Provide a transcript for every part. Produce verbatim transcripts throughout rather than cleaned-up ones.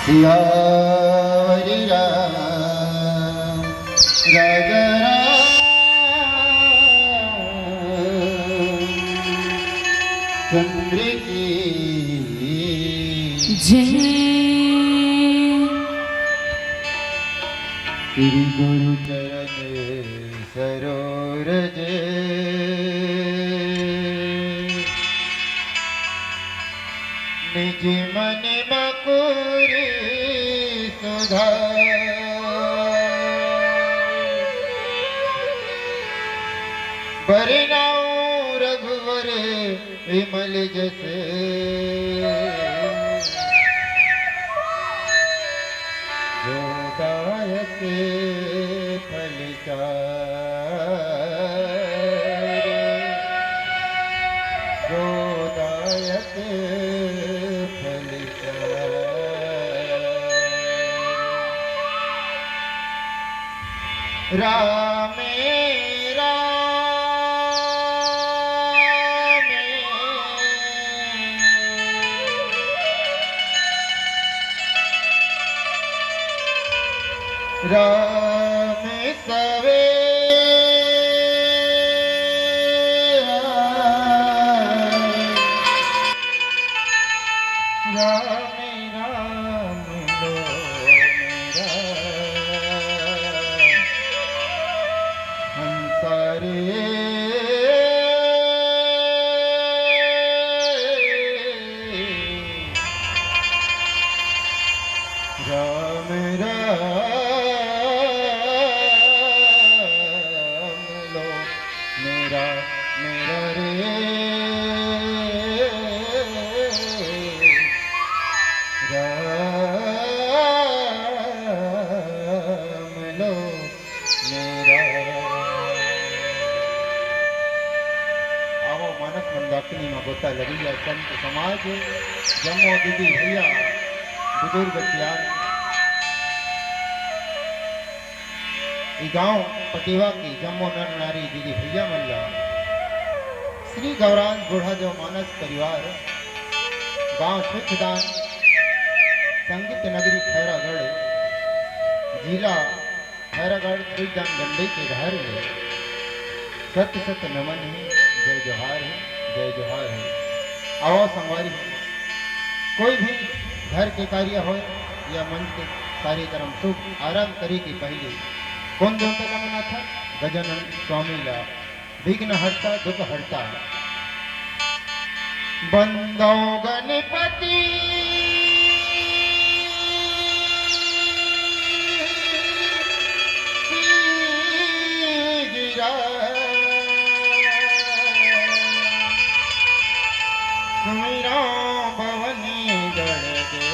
सियावरी राम राजा राम चंद्र की जय। श्री गुरु चरण सरोरज निज मन मकुरी सुधार। बरनउँ रघुवर विमल जस जो दायक फल चारि। जो दायक फल चारि। राम राम राम सवेरा। राम राम लो मेरा हंसा रे। राम राम लो मेरा, मेरा रे। राम लो मेरा। आवो मानस मंदाकिनी म गोता लगइया संत समाज, जम्मो दीदी भैया, बुजुर्ग सियान, ई गांव पटेवा के जम्मो नर नारी दीदी भैया मन ला श्री गौरांग बूढ़ा देव मानस परिवार, गांव सुखदान, संगीत नगरी खैरागढ़, जिला खैरागढ़, सुखदान गंडई के घर ले सत सत नमन हे, जय जोहार हे। जोहार हे। आवा संगवारी हो, कोई भी घर के कार्य होय या मंच के कार्यक्रम शुभ आरंभ करे के पहले कोन देवता ला मनाथन? गजानन स्वामी ला, विघ्न हरता, दुख हरता। बंदो गणपति गिरा सुमिरौं भवानी गढ़ दे।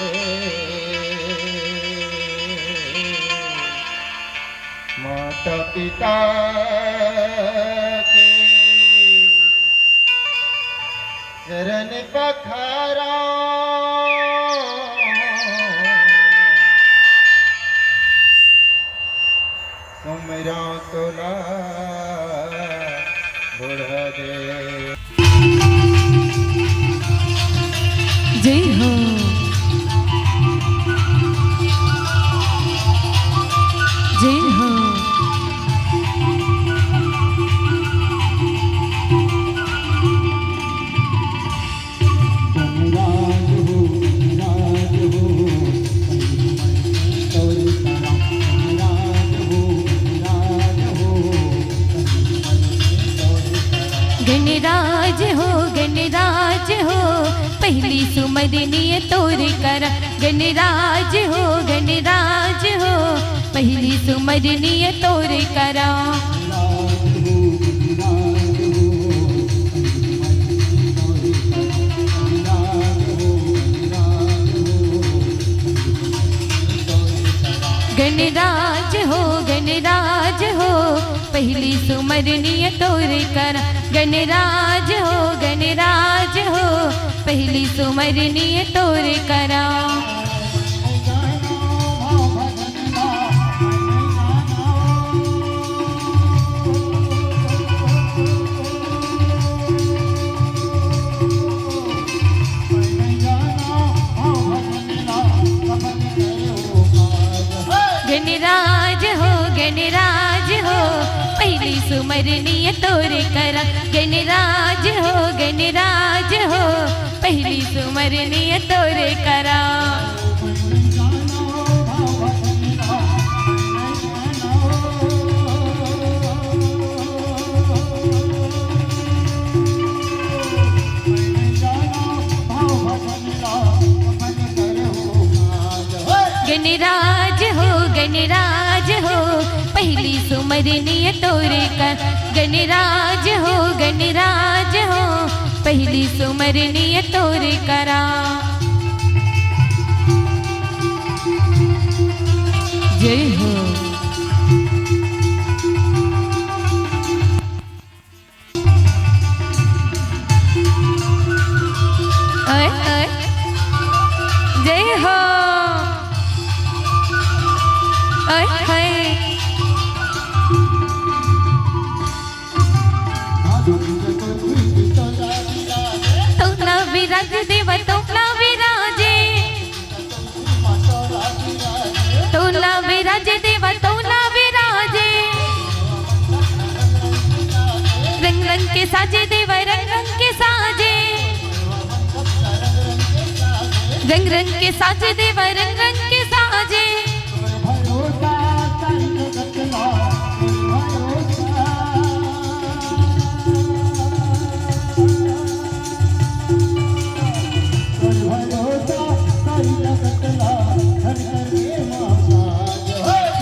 माता पिता के चरण पखारौं। सुमिरौं तोला बुढ़ा दे। जय हो, जय हो। गणराज हो, गणराज हो, गणराज हो, गणराज हो, गणराज हो, पहली सुमरनिया तोर करा। गणराज हो, गणराज हो, पहली सुमरनिया तोर करा। गणराज हो, गणराज हो, पहली सुमरनिया तोर करा। गणराज हो, गणराज हो, पहली सुमरनिया तोर करा। गणराज हो, गणराज हो, पहली सुमरनिया तोर करा। गणराज हो, गणराज हो, पहली सुमरनिया तोर करा। गणराज हो, गणराज हो, पहली सुमरनिया तोर करा। गणराज हो, गणराज हो, पहली सुमरनिया तोर करा। जय हो। ओए, ओए। जय हो। ओए, ओए। तोला विराज देवा, तोला विराजे। तोला विराजे देवा, तोला विराजे। रंग रंग के साजे देवा, रंग रंग के साजे। रंग रंग के साजे देवा, रंग रंग के साजे।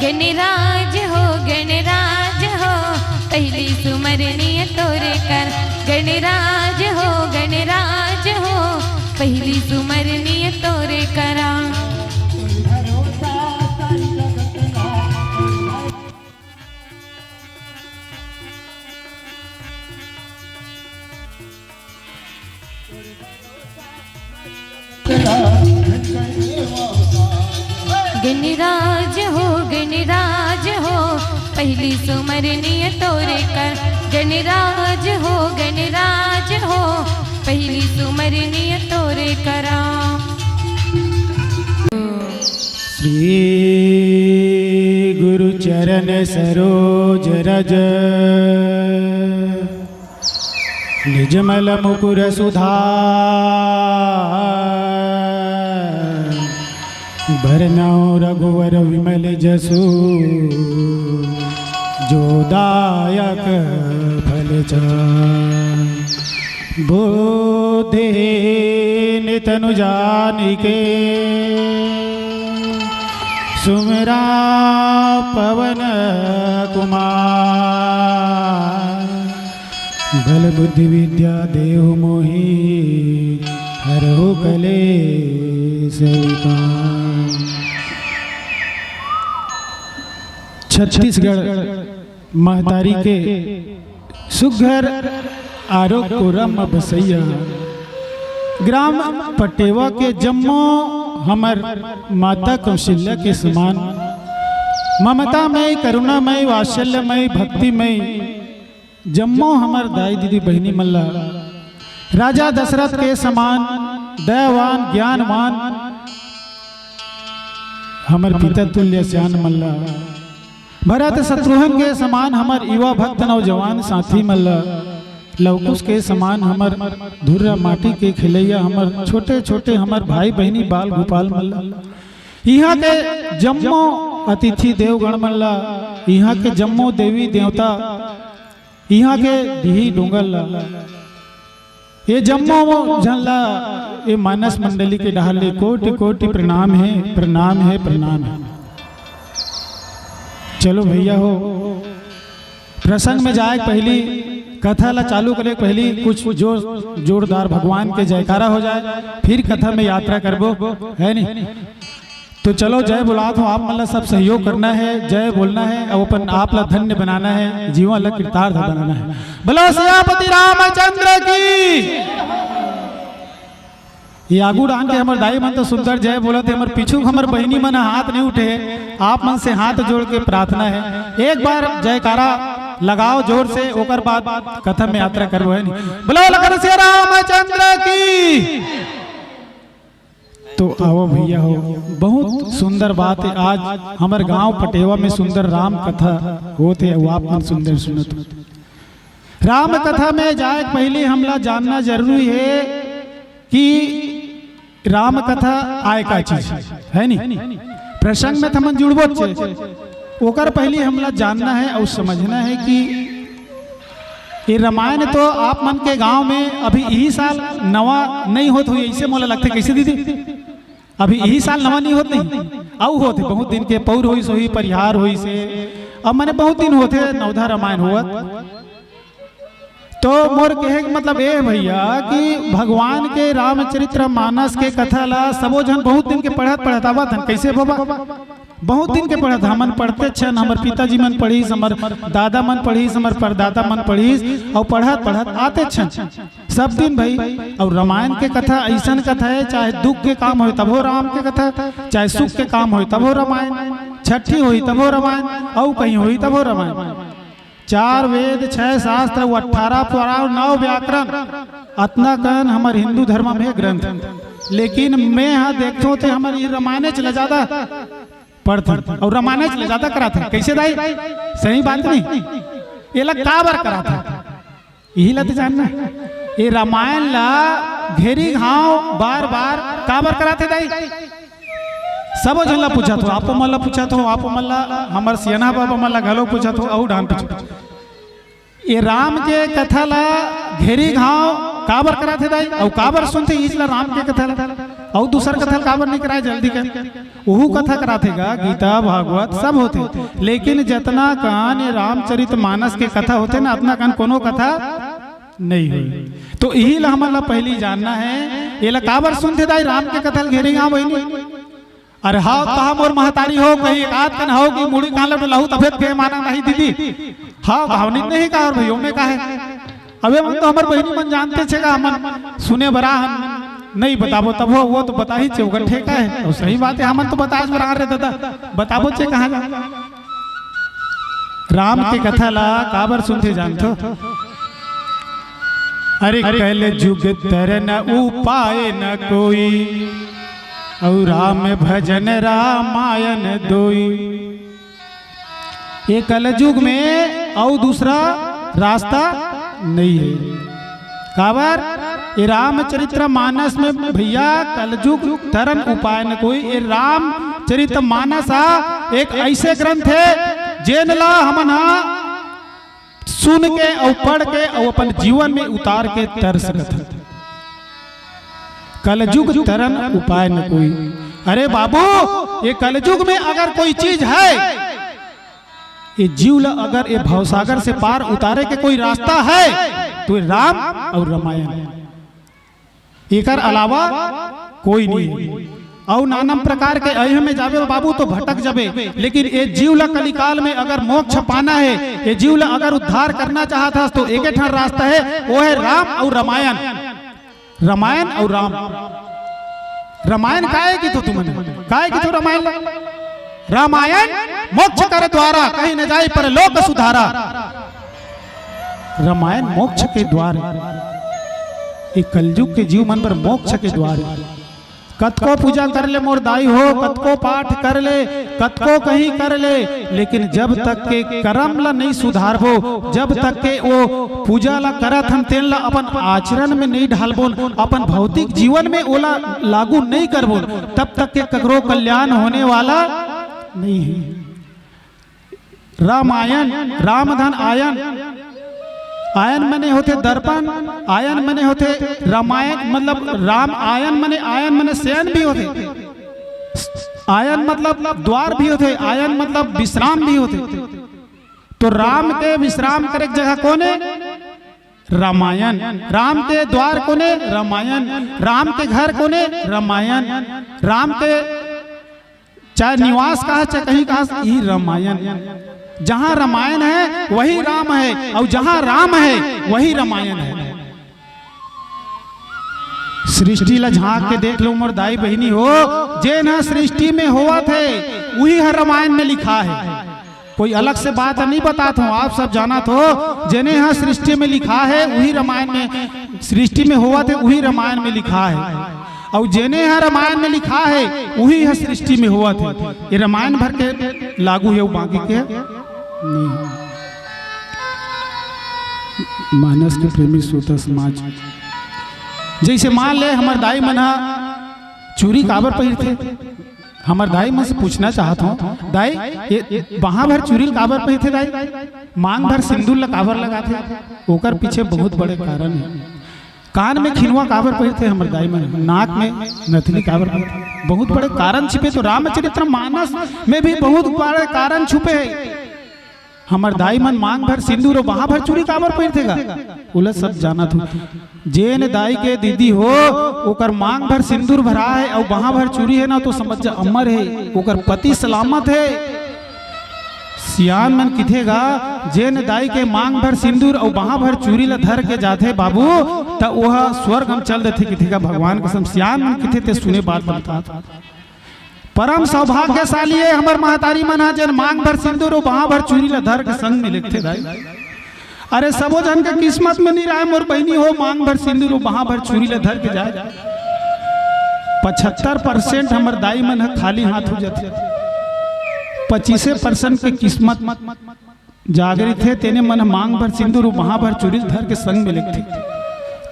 गणराज हो, गणराज हो, पहली सुमरनिया तोर करा। गणराज हो, गणराज हो, पहली सुमरनिया तोर करा। गणराज हो, गणराज हो, पहली सुमरनिया तोर करा। गणराज हो, गणराज हो, पहली सुमरनिया तोर करा। श्री गुरु चरण सरोज रज। निजमल मुकुर सुधार, बरनउँ रघुवर विमल जसु, जो दायक फल चारि। बुद्धिहीन तनु जानिके, सुमिरा पवन कुमार। बल बुद्धि विद्या देहु मोहि, हरहु कलेस विकार। छत्तीसगढ़ महतारी के सुघर आरो कोरा म बसइया ग्राम पटेवा के जम्मो हमर माता कौशल्या के समान ममतामय, करुणामय, वात्सल्यमय, भक्तिमय जम्मो हमर दाई दीदी बहिनी मन ला, राजा दशरथ के समान दयावान ज्ञानवान हमर पिता तुल्य सियान मन ला, भरत शत्रुघ्न के समान हमर युवा भक्त नौजवान साथी मन ला, लवकुश के समान हमर धुर्रा माटी के खेलैया हमर छोटे छोटे हमर भाई बहिनी बाल गोपाल मन ला, इहाँ के जम्मो अतिथि देवगण मन ला, इहाँ के जम्मो देवी देवता, इहाँ के डीही डोंगर ला, ये जम्मो झन ला, ये मानस मंडली के डहर ले कोटि कोटि प्रणाम हे, प्रणाम हे, प्रणाम हे। चलो भैया हो, प्रसंग में जाए के पहिली, कथा ला चालू करे के पहिली कुछ जोर, जोरदार भगवान के जयकारा हो जाए, फिर कथा में यात्रा करबो, है नी? तो चलो, जय बुलात हूँ, आप मन ला सब सहयोग करना है, जय बोलना है, अउ अपन आप ला धन्य बनाना है, जीवन ला कृतार्थ बनाना है। बोलो सियापति रामचंद्र की। ये आगू डाहन के हमर दाई मन तो सुंदर जय बोलत हे, हमर पीछू हमर बहिनी मन हाथ नहीं उठे हे। आप मन से हाथ जोड़ के प्रार्थना है, एक बार जयकारा लगाओ जोर से, ओकर बाद कथा में यात्रा करबो, है नी? बोलो लखन सिया रामचंद्र की। तो आवो भैया हो, बहुत सुंदर बात है। आज हमर गांव पटेवा में सुंदर राम कथा होत हे, अउ आप मन सुंदर सुनत हो। राम कथा में जाए के पहिली हमला जानना जरूरी है कि राम कथा आय का चीज है, नी? प्रसंग में त हमन जुड़बो चे, ओकर पहिली हमला जानना है अउ समझना है कि ये रामायण तो आप मन के गांव में अभी इही साल नवा नहीं होत होही, ऐसे मोला लगथे। कैसे दीदी? अभी इही साल नवा नहीं होत नहीं, अउ होत हे, बहुत दिन के पौर होइस होही, परिहार होइस हे, अब मने बहुत दिन होत हे नवधा रामायण होवत। तो मोर कहे के मतलब ए भैया कि भगवान के रामचरित्र मानस के कथा ला सबो झन बहुत दिन के पढ़त पढ़त आवत हन। कैसे बाबा? बहुत दिन के पढ़त, हमन पढ़ते छन, हमर पिताजी मन पढ़िस, हमर दादा मन पढ़िस, हमर परदादा मन पढ़िस, अउ पढ़त पढ़त आते छन सब दिन भाई। अउ रामायण के कथा ऐसन कथा है, चाहे दुख के काम होय तभो राम के कथा, चाहे सुख के काम होय तभो रामायण, छठी होही तभो रामायण, अउ कहीं होही तभो रामायण। चार वेद, छह शास्त्र, अठारह पुराण, नौ व्याकरण, अतना कन हमर हिंदू धर्म में ग्रंथ। लेकिन मैं हा देखथों ते हमर ई रामायणे च ले ज्यादा पढ़थन अउ रामायणे च ले ज्यादा कराथन। कैसे दाई? सही बात नहीं? एला काबर कराथन? इही ला तो जानना। ये रामायण ला घेरी घाव बार बार काबर कराथे दाई? सबो झन ला पूछत हो, आपो मन ला पूछत हो, आपो मन ला, हमर सियाना बाबा मन ला घलो पूछत हो, अउ डाहन पूछत हो। ये राम के कथा ला घेरी घाव काबर कराथे दाई? अउ काबर सुनथे इच ला राम के कथा ला? अउ दूसर कथा ला काबर नहीं कराए जल्दी कर? ओहू कथा कराथे गा, गीता, भागवत सब होथे, लेकिन जतना कन ये रामचरित मानस के कथा होथे ना, अतना कन कोनो कथा नहीं होय। तो इही ला हमन ला पहिली जानना है, एला काबर सुनथे दाई राम के कथा ल घेरे गाँव बहिनी? अरे हाव, तहाँ मोर महतारी हो, कहीं एक आध कन हो कि मुड़ी कान ल डोलाहू तभे त के माना नहीं दीदी। हाव, भावनिक नहीं का और भैयों में का है? अबे मन तो हमर बहिनी मन जानते छे का, हमन सुने बरा हन, नहीं बताबो तब हो, वो तो बताही छे, ओकर ठेका है। और सही बात है, हमन तो बताज बरा रे दादा, बताबो छे कहाँ जा। राम के कथा ला काबर सुनथे जानथो? अरे कल जुग तरन उपाय न कोई, अउ राम भजन रामायण दोई। ये कलजुग में अउ दूसरा रास्ता नहीं है। काबर? ये रामचरित्र मानस में भैया कलजुग तरन उपाय न कोई। ये रामचरित्र मानस हा एक ऐसे ग्रंथ हे, जेन ला हमन हा सुन के अउ पढ़ के अउ अपन जीवन में उतार के तर सकत हन। कलजुग तरन उपाय न कोई। अरे बाबू, ये कलजुग में अगर कोई चीज है, ये जीव ला अगर ये भवसागर से पार उतारे के कोई रास्ता है, तो ये राम अउ रामायण, एकर अलावा कोई नहीं। अउ नानम प्रकार के अइह में जाबे बाबू तो भटक जाबे, लेकिन ये जीव ला कलिकाल में अगर मोक्ष पाना है, ये जीव ला अगर उद्धार करना चाहत हस तो एक ठन रास्ता है, वो है राम अउ रामायण। रामायण अउ राम। रामायण काय किथो तुमन? काय किथो रामायण ला? रामायण मोक्ष कर द्वारा, कहीं न जाई परलोक सुधारा। रामायण मोक्ष के द्वार हे। ये कलजुग के जीव मन बर मोक्ष के द्वार हे। कतको पूजा कर ले मोर दाई हो, कतको पाठ कर ले, कतको कहीं कर ले, लेकिन जब तक के करम ला नहीं सुधारबो, जब तक के वो पूजा ला करत हन तेन ला अपन आचरण में नहीं ढालबोन, अपन भौतिक जीवन में ओला लागू नहीं करबोन, तब तक के ककरो कल्याण होने वाला नहीं है। रामायण, राम धन आयन। आयन मने होथे दर्पण, आयन मने होथे रामायण, मतलब राम आयन मने, आयन मने शयन भी होथे। आयन मतलब द्वार भी होथे, आयन मतलब विश्राम भी होथे। तो राम के विश्राम करे के जगह कोने? रामायण। राम के द्वार कोने? रामायण। राम के घर कोने? रामायण। राम के चाहे निवास कहा, चाहे कहीं कहा, यही रामायण। जहां रामायण है, वही राम है, और जहां राम है, वही रामायण है। सृष्टि ला झांक के देख लो, मोर दाई बहिनी हो, जेन ह सृष्टि में होवत हे, उही हर रामायण में लिखा हे। कोई अलग से बात नहीं बतात हूँ, आप सब जानत हो, जेने ह सृष्टि में लिखा हे, उही रामायण में, सृष्टि में होवत हे, उही रामायण में लिखा हे। अउ जेने ह रामायण में लिखा हे, उही ह सृष्टि में होवत हे। ये रामायण भर के लागू हे, अउ बाकी के नहीं। मानस के प्रेमी श्रोता समाज, जैसे मान ले हमर दाई मन ह चूरी काबर पहिरथे, हमर दाई मन से पूछना चाहत हूँ, दाई, ये बाहाँ भर चूरी ल काबर पहिरथे दाई? मांग भर सिंदूर ल काबर लगाथे? ओकर पीछे बहुत बड़े कारण हे। कान में खिनवा काबर पहिरथे हमर दाई मन? नाक में नथनी काबर पहिरथे? बहुत बड़े कारण छिपे। तो रामचरित्र मानस में भी बहुत बड़े कारण छुपे हे। हमर दाई मन मांग भर सिंदूर अउ बाहाँ भर चूरी काबर पहिरथे गा? ओला सब जानत हो। जेन दाई के दीदी हो, ओकर मांग भर सिंदूर भरा हे अउ बाहाँ भर चूरी हे ना, तो समझ जा अमर हे, ओकर पति सलामत हे। सियान मन किथे गा, जेन दाई के मांग भर सिंदूर अउ बाहाँ भर चूरी ला धर के जाथे बाबू, त ओह स्वर्ग म चल देथे किथे गा भगवान कसम। सियान मन किथे ते सुने बात बता। परम सौभाग्यशाली हे हमर महतारी मन ह, जेन मांग भर सिंदूर अउ बाहाँ भर चूरी ला धर के संग में लेगथे दाई। अरे सबो झन के किस्मत में नहीं रहय मोर बहिनी हो, मांग भर सिंदूर अउ बाहाँ भर चूरी ला धर के जाय। पचहत्तर परसेंट हमर दाई मन ह खाली हाथ हो जाथे। पच्चीसे परसेंट के किस्मत जागृत हे, तेने मन ह मांग भर सिंदूर अउ बाहाँ भर चूरी ल धर के संग में लेगथे।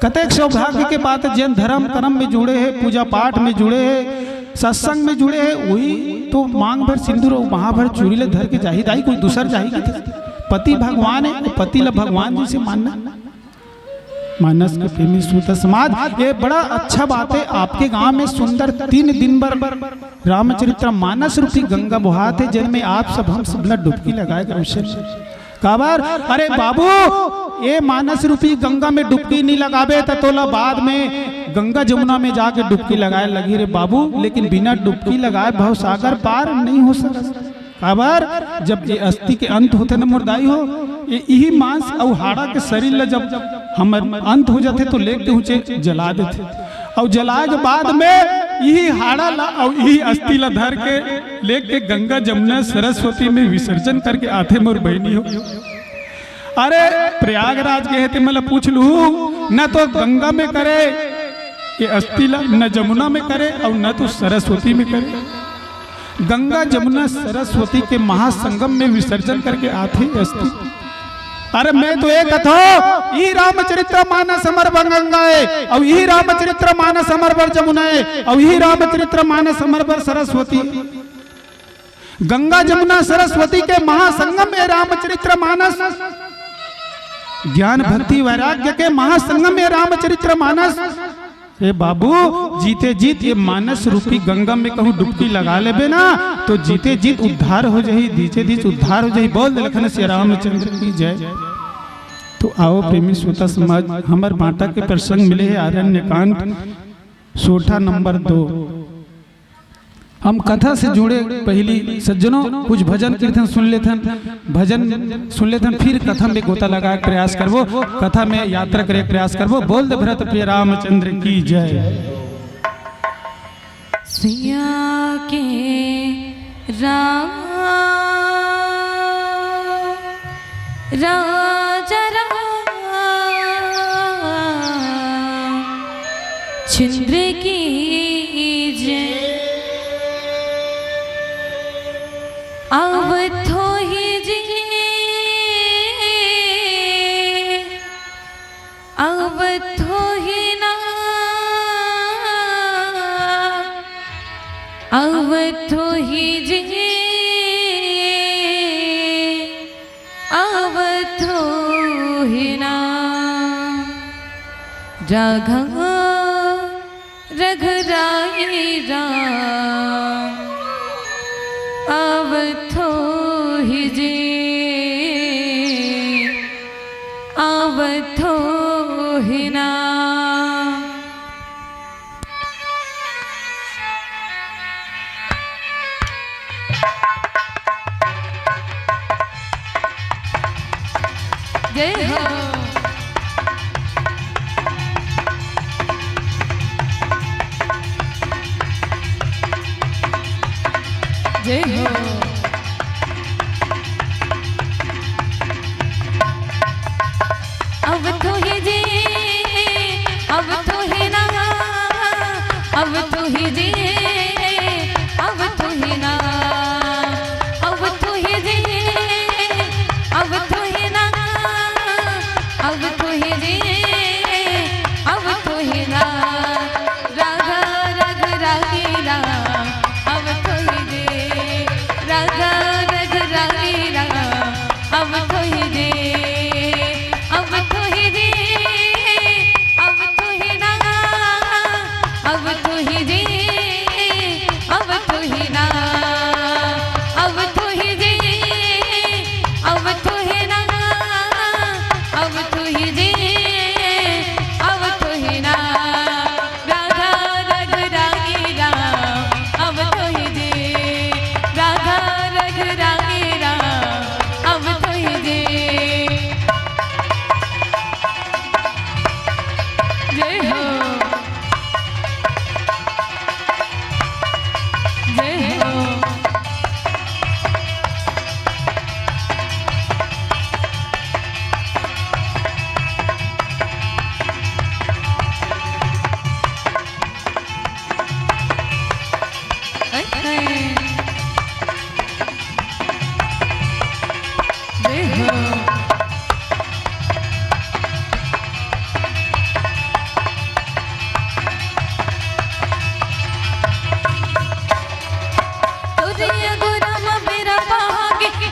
कतेक सौभाग्य के बात हे, जेन धर्म कर्म में जुड़े हे, पूजा पाठ में जुड़े हे, सत्संग में जुड़े हे, उही तो मांग भर सिंदूर अउ बाहाँ भर चूरी ल धर के जाही दाई, कोई दूसर जाही किथे? पति भगवान हे, पति ल भगवान जैसे मानना। मानस के प्रेमी श्रोता समाज, ये बड़ा अच्छा बात हे। आपके गांव में सुंदर तीन दिन बर रामचरित्र मानस रूपी गंगा बोहात हे, जेन में आप सब हम सब ला डुबकी लगाए के अवसर। काबर? अरे बाबू, ये मानस रूपी गंगा में डुबकी नहीं लगाबे त तोला बाद में गंगा जमुना में जाके डुबकी लगाए लगही रे बाबू, लेकिन बिना डुबकी लगाए भवसागर पार नहीं हो सकत। काबर? जब ये अस्थि के अंत होथे ना मोर दाई हो, ये इही मांस अउ हाड़ा के शरीर ला जब हमर अंत हो जाथे तो लेके ऊंचे जला देथे, अउ जलाए के बाद में इही हाड़ा ला अउ इही अस्थि ला धर के लेके गंगा जमुना सरस्वती में विसर्जन करके आथे मोर बहिनी हो। अरे प्रयागराज गे हे ते मन ला पूछ लू, न तो गंगा में करे ये अस्थि ला, न जमुना में करे अउ न तो सरस्वती में करे। गंगा जमुना सरस्वती के महासंगम में विसर्जन करके आथे अस्थि। अरे मैं तो ये कथों, इही रामचरित्र मानस हमर बर गंगा ए, अउ इही रामचरित्र मानस हमर बर जमुना ए, अउ इही रामचरित्र मानस हमर बर सरस्वती ए। गंगा जमुना सरस्वती के महासंगम ए रामचरित्र मानस, ज्ञान भक्ति वैराग्य के महासंगम ए रामचरित्र मानस। ए बाबू, जीते जीत ये मानस रूपी गंगा में कहूँ डुबकी लगा लेबे ना, तो जीते जीत उद्धार हो जाही, जीते जीत उद्धार हो जाही। बोल दे लखन सिया रामचंद्र की जय। तो आओ प्रेमी श्रोता समाज, हमर बांटा के प्रसंग मिले हे आरण्य कांड, सोरठा नंबर दो। हम कथा से जुड़े पहिली सज्जनों कुछ भजन कीर्तन सुन लेथन, भजन सुन लेथन, फिर कथा में गोता लगाए के प्रयास करबो, कथा में यात्रा करे के प्रयास करबो। बोल दे भरत प्रिय रामचंद्र की जय। सिया के राम राजा राम चंद्र की जय। अवधो ही जी, अवधो ही ना, अवधो ही जी, अवधो ही ना। राघव रघुराई राम, अवधो ही जी, अवधो ही ना। जय हो। जय हो। अवधो ही जी, अवधो ही ना, अवधो ही जी, अवधो ही ना, अवधो ही जी, अवधो ही ना, अवधो ही जी, अवधो ही ना। राघव रघुराई राम, अवधो ही जी, राघव रघुराई राम, अवधो ही जी, अवधो ही जी, अवधो ही ना, अवधो ही जी, अवधो ही ना, अवधो ही जी, अवधो ही ना, अवधो ही जी, अवधो ही ना। राघव रघुराई राम, अवधो ही जी, राघव रघुराई राम, अवधो ही जी। जय हो। जय हो।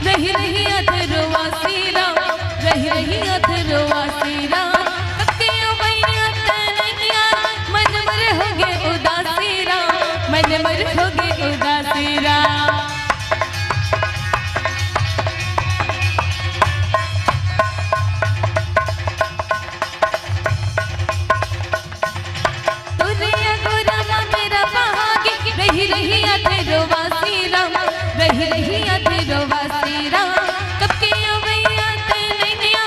रही रही अधरवासी राम, रही रही अधरवासी राम, कब के अवैया तनैया, मन मोर होगे उदासी राम, मन मोर होगे उदासी राम। तोरे अगोरा मा मेरा बहागे, रही रही अधरवासी राम, रही रही अधरवासी राम। कब के अवैया तनैया,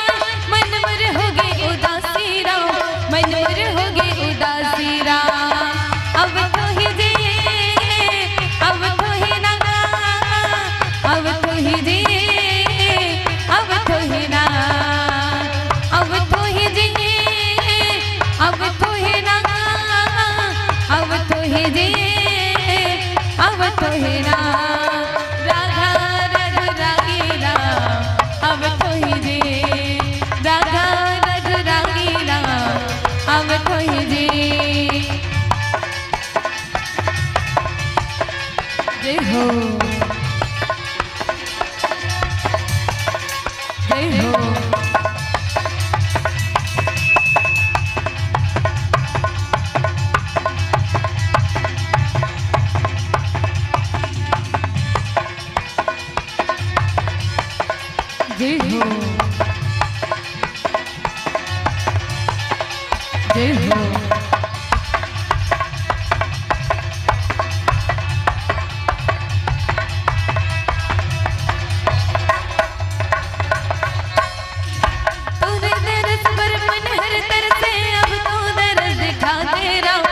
मन मोर होगे उदासी राम, मन मोर होगे उदासी राम। अवधो ही जी, अवधो ही ना, अवधो ही जी, अवधो ही ना, अवधो ही जी, अवधो ही ना, अवधो ही जी, अवधो ही ना। राघव रघुराई राम, अवधो ही जी, होई जी। जय हो। जय हो। जय हो। जय हो। तूने दरस पर मन हर तरसे, अब तू दरस दिखा दे राम,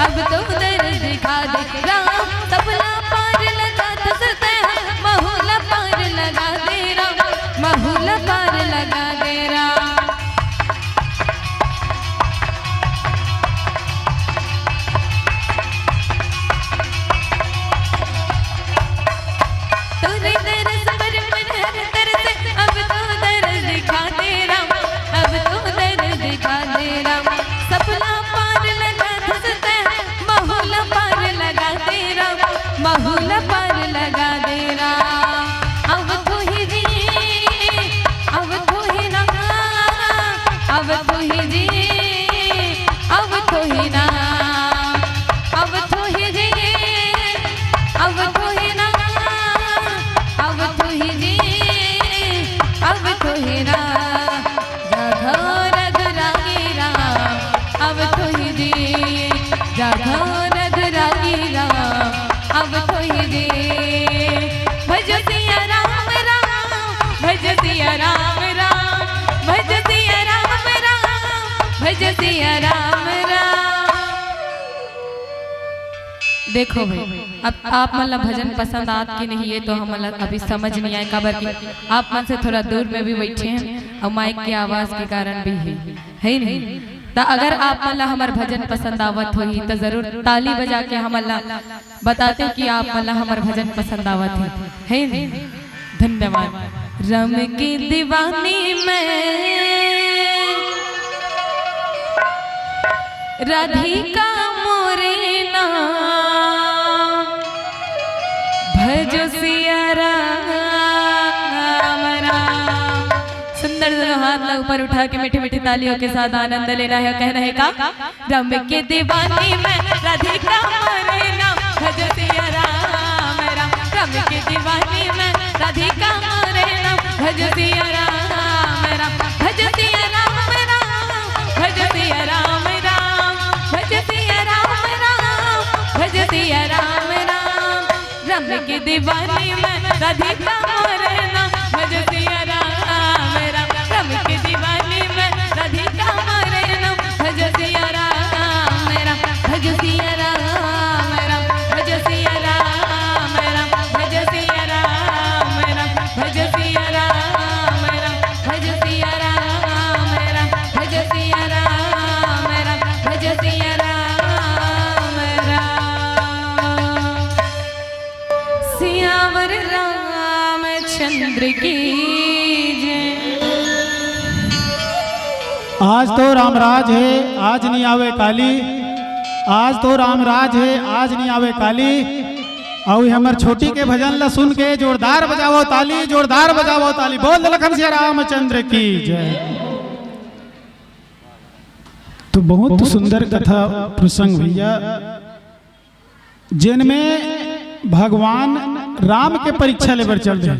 अब तू दरस दिखा दे राम। सबला पार लगा दसते हैं, महूला पार लगा दे राम, महूला पार लगा दे राम। तूने दरस पर मन हर तरसे, अब तू दरस दिखा दे राम, अब तू दरस दिखा दे राम। सबला पार लगा दसते हैं, महूला पार लगा दे राम, महूला पार लगा दे राम। अब तू ही जी, अब तू ही ना, अब तू ही जी, अब तू ही ना, अब तू ही जी, अब तू ही ना, अब तू ही जी, अब तू ही ना। जागो रघुराई राम, अब तू ही जी। जागो रघुराई राम, अब तू ही जी। भज सिया राम राम, भज सिया राम राम, भज सिया राम राम, भज सिया राम राम। देखो भाई, अब आप मन ला भजन पसंद आत कि नहीं, ये तो हमन ला अभी समझ नहीं आए, काबर कि आप मन से थोड़ा दूर में भी बैठे हैं और माइक की आवाज के कारण भी है, है नहीं? तो अगर आप मन ला हमर भजन पसंद आवत होही, तो जरूर ताली बजा के हमन ला बताते हो कि आप मन ला हमर भजन पसंद आवत है, है नहीं? धन्यवाद। रम की दीवानी में राधिका मोरे नाम, भजो सिया राम राम। सुंदर दोनों हाथ ला ऊपर उठा के मीठी मीठी तालियों के साथ आनंद लेना है, कहना है का? रम के दीवानी मैं राधिका मोरे नाम, भज सिया राम राम। रम के दीवानी मैं राधिका मोरे नाम, भज सिया राम राम, भज सिया राम राम, भज सिया राम राम, भज सिया राम राम, भज सिया राम राम। रम के दीवानी मैं राधिका मोरे नाम, भज सिया राम राम। रम के दीवानी मैं राधिका मोरे नाम, भज सिया राम राम, भज सिया राम राम, भज सिया राम राम, भज सिया राम राम, भज सिया राम राम, भज सिया राम राम, भज सिया राम राम, भज सिया राम राम। सियावर रामचंद्र की जय। आज तो रामराज है, आज नहीं आवे काली। आज तो रामराज है, आज नहीं आवे काली। अउ ये हमर छोटी के भजन ला सुन के जोरदार बजावो ताली, जोरदार बजावो ताली। बोल लखन सिया रामचंद्र की जय। तो बहुत सुंदर कथा प्रसंग भैया, जेन में भगवान राम के परीक्षा लेबर चल दे,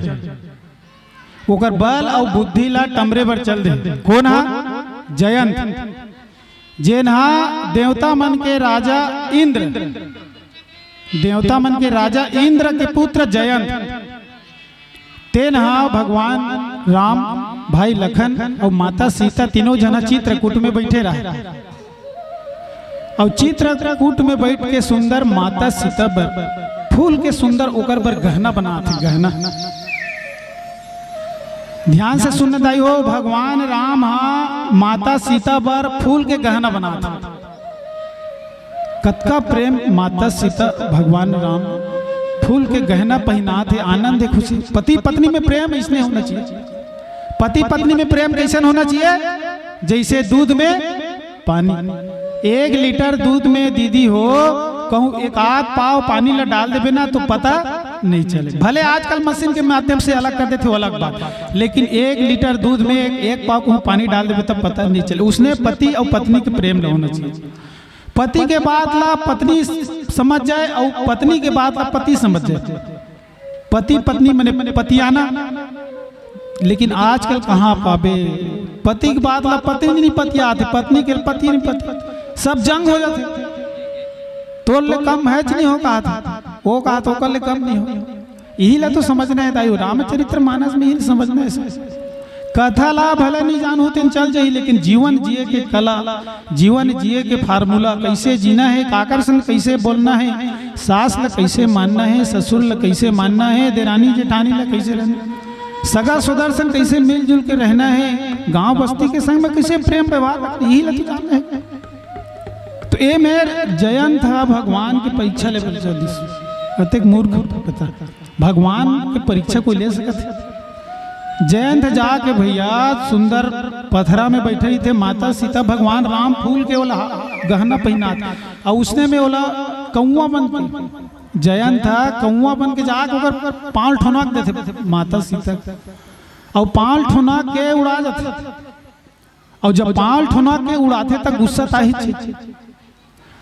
ओकर बल अउ बुद्धि ला टमरे बर चल दे। कोन हा? जयंत, जेन हा देवता मन के राजा इंद्र, देवता मन के राजा इंद्र के पुत्र जयंत, तेन हा भगवान राम, भाई लखन अउ माता सीता तीनों झन हा चित्रकूट में बैठे रहे। अउ चित्रकूट में बैठ के सुंदर माता सीता बर फूल के सुंदर ओकर बर गहना बनात हे, गहना। ध्यान से सुनना दाई हो, भगवान राम हा माता सीता बर फूल के गहना बनात हे। कतका प्रेम माता सीता भगवान राम फूल के गहना पहिनात हे, आनंद हे, खुशी। पति पत्नी में प्रेम इसने होना चाहिए। पति पत्नी में प्रेम कैसन होना चाहिए? जैसे दूध में पानी। एक लीटर दूध में दीदी हो, कहूँ एक आध पाव पानी ला डाल देबे ना तो पता नहीं चले। भले आजकल मशीन के माध्यम से अलग कर देथे, वो अलग बात, लेकिन एक लीटर दूध में एक, एक पाव कहूँ पानी डाल देबे तब पता नहीं चले। उसने पति अउ पत्नी के प्रेम ला होना चाहिए। पति के बात ला पत्नी समझ जाए अउ पत्नी के बात ला पति समझ जाए। पति पत्नी मने पतियाना, लेकिन आजकल कहाँ पाबे? पति के बात ला पत्नी नहीं पतियात हे, पत्नी के पति नहीं पति, सब जंग हो जाथे। तोर ले कम हे च नहीं हो कहा था, वो कहा था ओकर ले कम नहीं हो। यही ला तो समझना हे दाई, रामचरित्र मानस में यही समझना हे सब। कथा ला भले नहीं जानहू तेन चल जाही, लेकिन जीवन जिए के कला, जीवन जिए के फार्मूला, कैसे जीना हे, काकर संग कैसे बोलना हे, सास ला कैसे मानना हे, ससुर ला कैसे मानना हे, देरानी जेठानी ला कैसे रहना, सगा सोदर संग कैसे मिलजुल के रहना हे, गांव बस्ती के संग में कैसे प्रेम व्यवहार रखना, यही ला तो जानना हे। तो ए मेर जयंत ह भगवान के परीक्षा ले बर चलिस। अतेक मूर्ख बता, भगवान के परीक्षा कोई ले सकत हे? जयंत जाके भैया सुंदर पथरा में बैठे रहिथे, माता सीता, भगवान राम फूल के ओला गहना पहिनात, अउ उसने में ओला कौआ बन के, जयंत ह कौआ बन के जाके ओकर पांव ठोनक देथे माता सीता, अउ पांव ठोनक के उड़ा जाथे। अउ जब पांव ठोनक के उड़ाथे त गुस्सा ताही छे।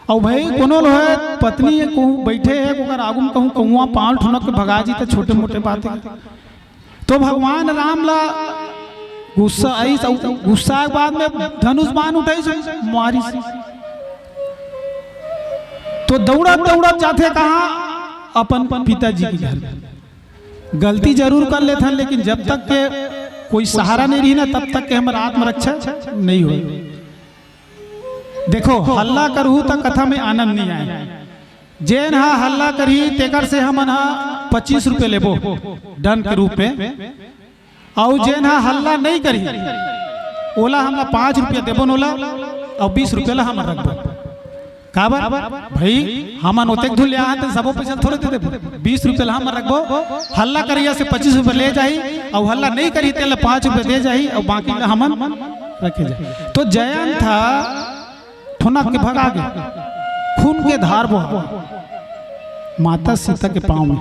अउ भाई कोनो लोहे पत्नी हे, कहूँ बैठे हे, ओकर आगू में कहूँ कौआ पांव ठोनक के भगा जी त छोटे मोटे बात हे। तो भगवान राम ला गुस्सा आइस, अउ गुस्सा के बाद में धनुष बाण उठाइस, मारिस। तो दौड़त दौड़त जाथे कहाँ? अपन पिताजी के घर। गलती जरूर कर लेथन, लेकिन जब तक के कोई सहारा नहीं रही ना, तब तक के हमर आत्मरक्षा नहीं होई। देखो, हल्ला करहू त कथा में आनंद नहीं आए। जेन हा हल्ला करही तेकर से हमन हा पच्चीस रुपये लेबो दंड के रूप में, अउ जेन हा हल्ला नहीं करही ओला हमला पाँच रुपया देबो न ओला, अउ बीस रुपया ला हमन रखबो। काबर? भाई, हमन ओतेक धुन ले आए हन, त सबो पैसा थोड़े दे देबो। बीस रुपया ला हमन रखबो, हल्ला करिया से पच्चीस रुपया ले जाही, अउ हल्ला नहीं करही तेला पाँच रुपया दे जाही, अउ बाकी ला हमन रखे जाही। तो जयंत ह ठोनक के भगा गे, खून के धार बोहा माता सीता के पाँव में।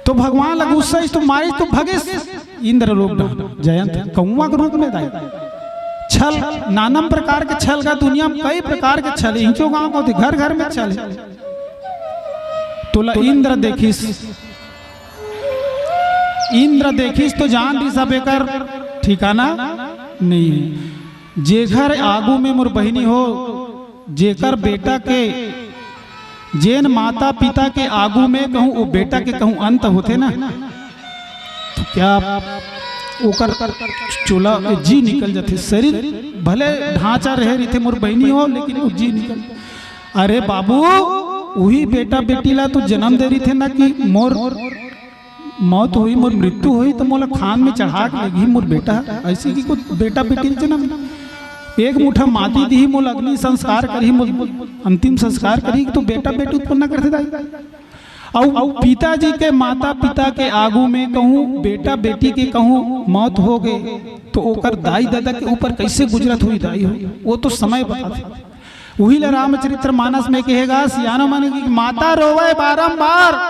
तो भगवान ला गुस्सा आइस तो मारिस तो भगिस इंद्र लोक डहर। जयंत कौआ के रूप में दाई। छल, नानम प्रकार के छल का दुनिया में कई प्रकार के छल, इंचो गांव को घर घर में छल। तोला इंद्र देखिस, इंद्र देखिस तो जान दिस अब एकर ठिकाना नहीं है। जेकर आगू में मोर बहिनी हो, जेकर बेटा के, जेन माता पिता के आगू में कहूँ, वो बेटा के कहूँ अंत होथे ना, तो क्या ओकर चोला जी निकल जाथे। शरीर भले ढांचा रहे रहिथे मोर बहिनी हो, लेकिन वो जी निकल। अरे बाबू, वही बेटा बेटी ला तो जन्म दे रहिथे ना कि मोर मौत होही, मोर मृत्यु होही, त मोला खान में चढ़ा के लेगही मोर बेटा। ऐसे कि कोई बेटा बेटी जन्म, एक मुठा माटी दिही, मोला अग्नि संस्कार करही, मोला अंतिम संस्कार करही, तो बेटा बेटी उत्पन्न करथे दाई। अउ पिताजी के, माता पिता के आगू में कहूँ बेटा बेटी के कहूँ मौत हो गए, तो ओकर दाई ददा के ऊपर कैसे गुजरत होही दाई हो, वो तो समय बताथे। उही ला रामचरित्र मानस में कहेगा, सियानो मन की माता रोवे बारंबार,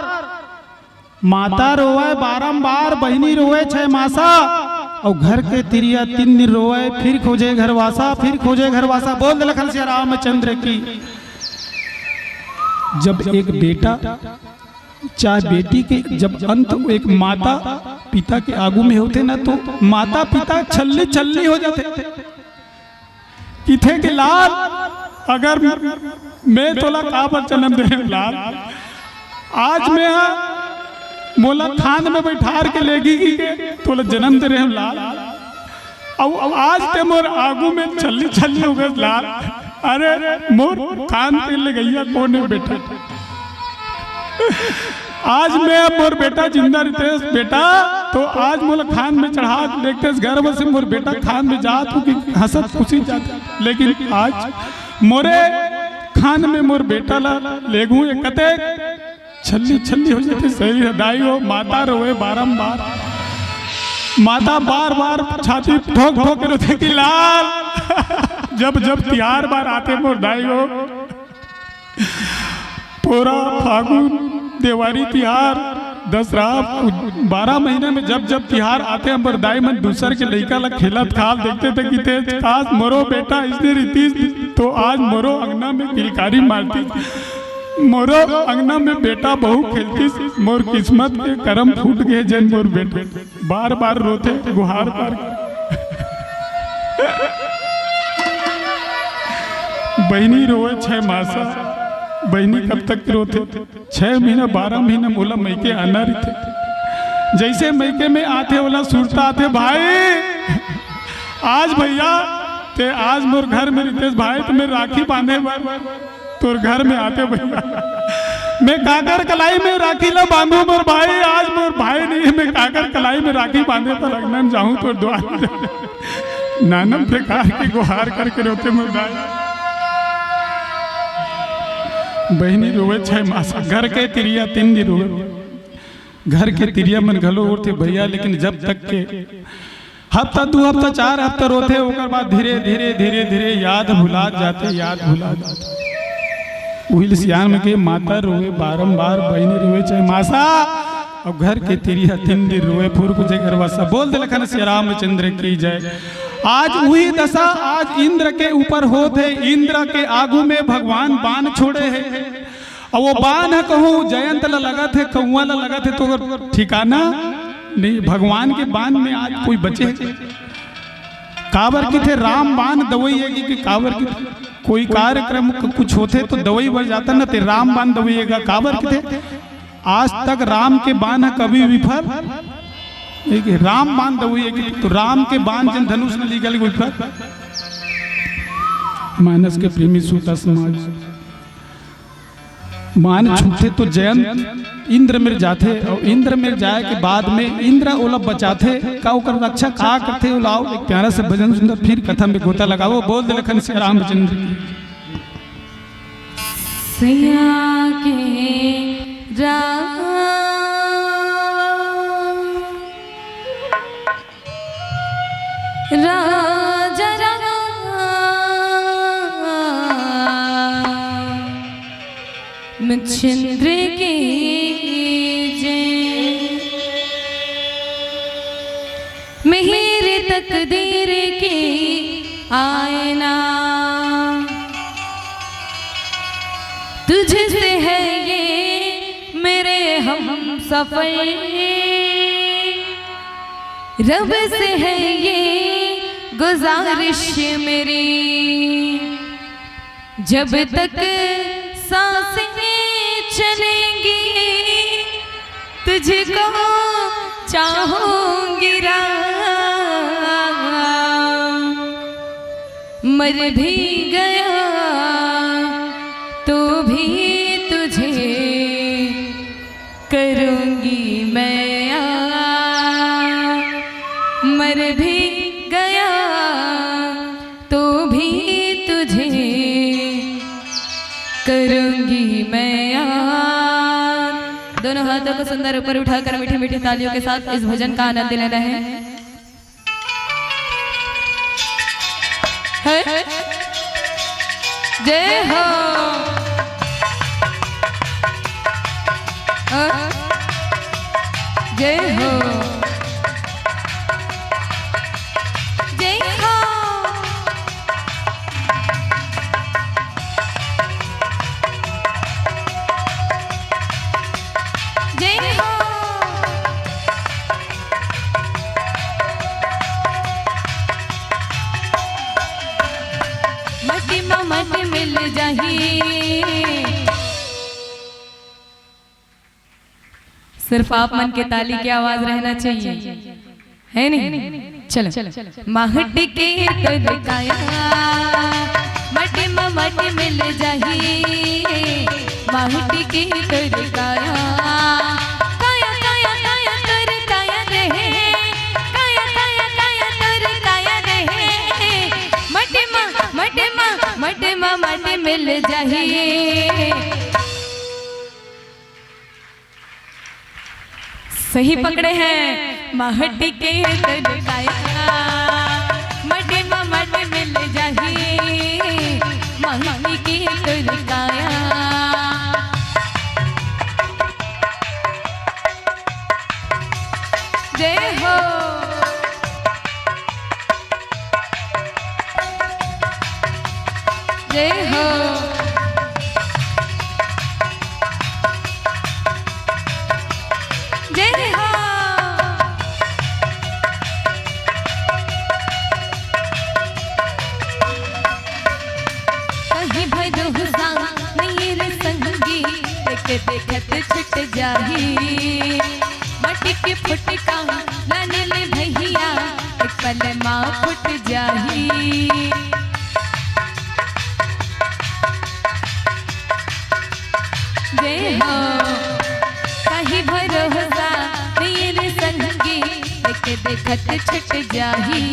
माता रोवे बारंबार, बहिनी रोवे छह मासा, अउ घर के तिरिया तीन दिन रोवे, फिर खोजे घरवासा, फिर खोजे घरवासा। बोल दे लखन सिया रामचंद्र की। जब एक बेटा चाहे बेटी के जब अंत एक माता पिता के आगू में होथे ना, तो माता पिता छल्ली छल्ली हो जाथे। किथे के लाल, अगर मैं तोला काबर जन्म दे हंव लाल, आज मैं हा मोला खान में बैठार के लेगी कि तोला जन्म दे रहे हंव लाल, अउ आज ते मोर आगू में छल्ली छल्ली हो गए लाल। अरे मोर खान के ले गैया कौन है बेटा? आज मैं मोर बेटा जिंदा रहितेस बेटा, तो आज मोला खान में चढ़ा के देखतेस, गर्व से मोर बेटा खान में जात हूँ कि हंसत खुशी जात, लेकिन आज मोरे खान में मोर बेटा ला लेगू, ये कते छल्ली छल्ली हो जाते शरीर। दाई हो, माता रोवे बारंबार, माता बार बार छाती ठोक ठोक के रोते कि लाल जब जब तिहार बार आथे मोर दाई हो, पोरा, फागुन, देवारी तिहार, दसरा, बारह महीना में जब जब तिहार आथे, हमर दाई मन दूसर के लइका ला खेलत खाल देखथे त किथे, "काश मोरो बेटा इसने रितिस तो आज मोरो अंगना में किलकारी मारतिस, मोरो अंगना में बेटा बहू खेलतिस, मोर किस्मत के करम फूट गे जेन मोर बेटा।" बार बार रोथे, गुहार बार। बहिनी रोवे छै मासा, बहिनी कब तक रोथे? छह महीना, बारह महीना मोला मइके आना रहिथे। जइसे मइके में आथे, ओला सुरता आथे, "भाई, आज भैया, ते आज मोर घर में रितेस भाई, त मैं राखी बांधे बर तोर घर में आते भैया।" "मैं काकर कलाई में राखी ला बांधू मोर भाई, आज मोर भाई नहीं है, मैं काकर कलाई में राखी बांधे बर अंगना में जाहूं तोर दुआर।" नाना प्रकार के गुहार करके रोथे मोर दाई। बहिनी रोवे छै मासा, घर के तिरिया तीन दिन रोवे, घर के तिरिया मन घलो उठथे भैया, लेकिन जब तक के हफ्ता, दू हफ्ता, चार हफ्ता रोथे, ओकर बाद धीरे, धीरे, धीरे, धीरे याद भुलात जाथे, याद भुलात जाथे। उही ले सियान में के माता रोवे बारंबार, बहिनी रोवे चाहे मासा, अब घर के तिरिया तीन दिन रोवे, फुरकुजे करवा सब। बोल दे लखन सिया रामचंद्र की जय। आज उही दशा, आज इंद्र के ऊपर होत हे। इंद्र के आगू में भगवान बाण छोड़े हे, अउ वो बाण ह कहूं जयंत ला लगत हे, कौआ ला लगत हे, तो ओकर ठिकाना नहीं। भगवान के बाण में आज कोई बचे हे? काबर किथे राम बाण दवई हे कि, कि काबर किथे कोई कार्यक्रम क-, कुछ होथे तो दवई बर जाता ना, ते राम बाण दवई हे का? काबर किथे आज तक राम के बाण ह कभी विफल नहीं कि राम बाण दवई हे कि, तो राम के बाण जन धनुष में निकल विफल। मानस के प्रेमी श्रोता समाज, बाण छूटथे तो जयंत इंद्र मेर जाथे, अउ इंद्र मेर जाए के बाद में इंद्र ओला बचाथे। का ओकर रक्षा का करथे, ओला आओ एक प्यारा से भजन सुंदर, फिर कथा में गोता लगाओ। बोल दे लखन सिया रामचंद्र की। सैया के राम राजा रामचंद्र की जय। मेरी तकदीर की आईना, तुझसे है ये मेरे हम सफर, रब से है ये गुजारिश मेरी, जब तक सांसें चलेंगी तुझको चाहूंगी राम, मर भी गया तो भी तुझे करूंगी मैं याद, मर भी गया तो भी तुझे करूंगी मैं याद। दोनों हाथों को सुंदर ऊपर उठाकर मीठी मीठी तालियों के साथ इस भजन का आनंद लेना है। है? जय हो। हाँ? जय हो। जय हो। जय हो। मटी मा मटी मिल जाही। सिर्फ आप मन के ताली के आवाज रहना चाहिए, है नहीं? चलो। माहट के तोर काया, मटी मा मटी मिल जाही। माहट के तोर काया, काया, काया, काया, तोर काया रे। काया, काया, काया, तोर काया रे। मटी मा, मटी मा, मटी मा मटी मिल जाही। सही पकड़े हैं, माहट के तोर काया, मटी मा मटी मिल जाही। माटी के तोर काया। जय हो, जय हो, जय हो। कहीं भरोसा नहीं रे संगी, देखे देखत छुट जाही। माटी के फुटका लाने ले भैया, एक पल माँ फुट जाही। जय हो, कहीं भरोसा नहीं रे संगी, देखे देखत छुट जाही।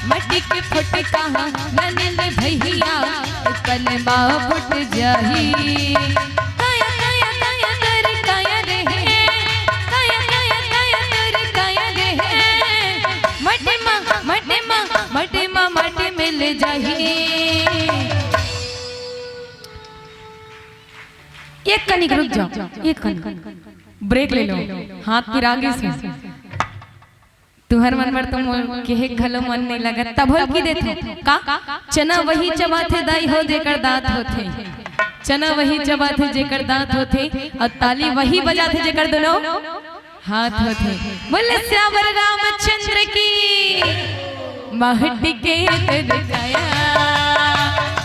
माटी के फुटका लाने ले भैया, पल मा फुट जाही। काया, काया, काया तोर काया रे हे, काया, काया, काया तोर काया रे हे। माटी मा, माटी मा, माटी मा माटी मिल जाही। एक कनिक रुक जाओ, एक कनिक ब्रेक ले लो, हाथ पिरा गे से। तुहर मन बर तो मोर केहे घलो मन नइ लगत, तभो ल कहि देथंव का? चना वही चबाथे दाई हो, जेकर दांत होथे। चना वही चबाथे, जेकर दांत होथे, अउ ताली वही बजाथे, जेकर दूनों हाथ होथे। बोल सियावर रामचंद्र की। माटी के तोर काया,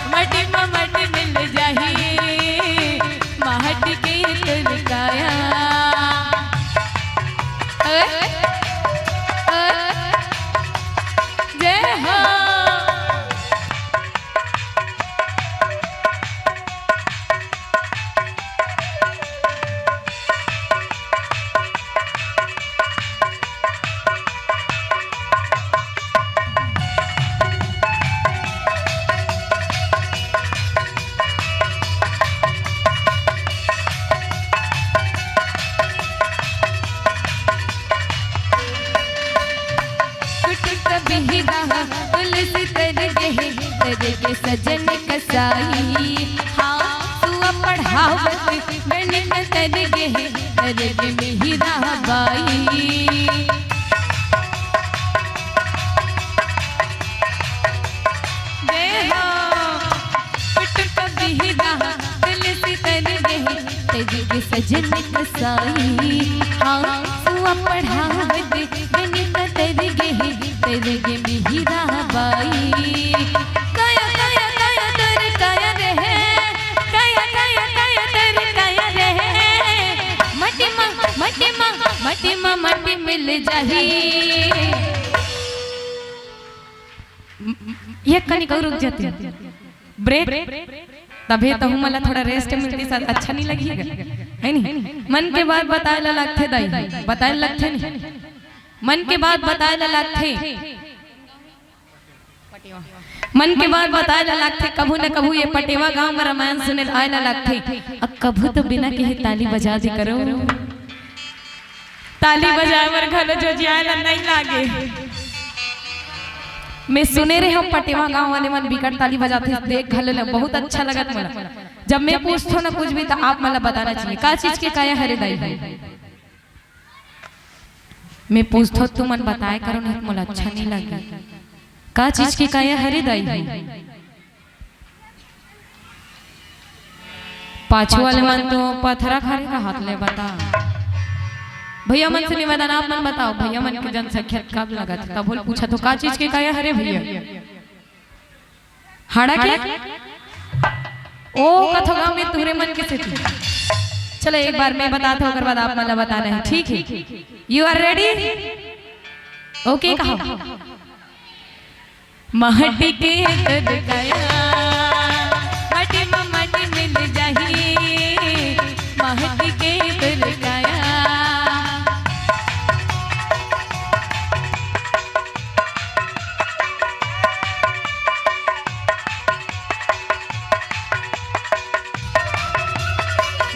माटी मा माटी मिल जाही। माटी के तोर काया। जय हो। कुटुक बिहिरा तुलसी तर गे, तर गे सजन कसाई। हाँ, सुआ पढ़ावत गणित तर गे, तर गे मिहिरा बाई। जय हो। कुटुक बिहिरा तुलसी तर गे, तर गे सजन कसाई। हाँ, सुआ पढ़ावत गणित तर गे, तर गे मिहिरा बाई। काया, काया, काया तोर काया रे हे, काया, काया, काया तोर काया रे हे। माटी मा, माटी मा, माटी मा माटी मिल जाही। एक कनिक अउ रुक जाते, ब्रेक, तभे तहू मन ला थोड़ा रेस्ट मिलतिस, अच्छा नइ लगही, हे नहीं? मन के बात बताए ला लगथे दाई, बताए ला लगथे नहीं? मन के बात बताए ला लगथे, मन के बात बताए ला लगथे, कभू न कभू ये पटेवा गांव म रामायण सुने आए ला लगथे। अब कभू तो बिना कहे ताली बजा दे करो। ताली बजाए बर घलो जोजियाए ला नइ लागे। मैं सुने रहेंव पटेवा गांव वाले मन बिकट ताली बजाथे, देख घलो न बहुत अच्छा लगत मोला। जब मैं पूछथों न कुछ भी त आप मन ला बताना चाहिए, का चीज के काया हरे दाई? मैं पूछथों तुमन बताए करो, नहीं त मोला अच्छा नइ लागे। का चीज के काया हरे दाई? पाछू वाले मन तो पथरा खाने का हाथ ले बता। भैया मन से निवेदन, आप मन बताओ, भैया मन के जनसंख्या कम लगत हे, तभो ल पूछथों का चीज के काया हरे भैया? हाड़ा के? ओ कथो गांव में तुहरे मन के सेती। चलो एक बार मैं बताथों, ओकर बाद आप मन ला बताना हे, ठीक हे? You are ready? OK कहो। माटी के तोर काया, माटी मा माटी मिल जाही। माटी के तोर काया।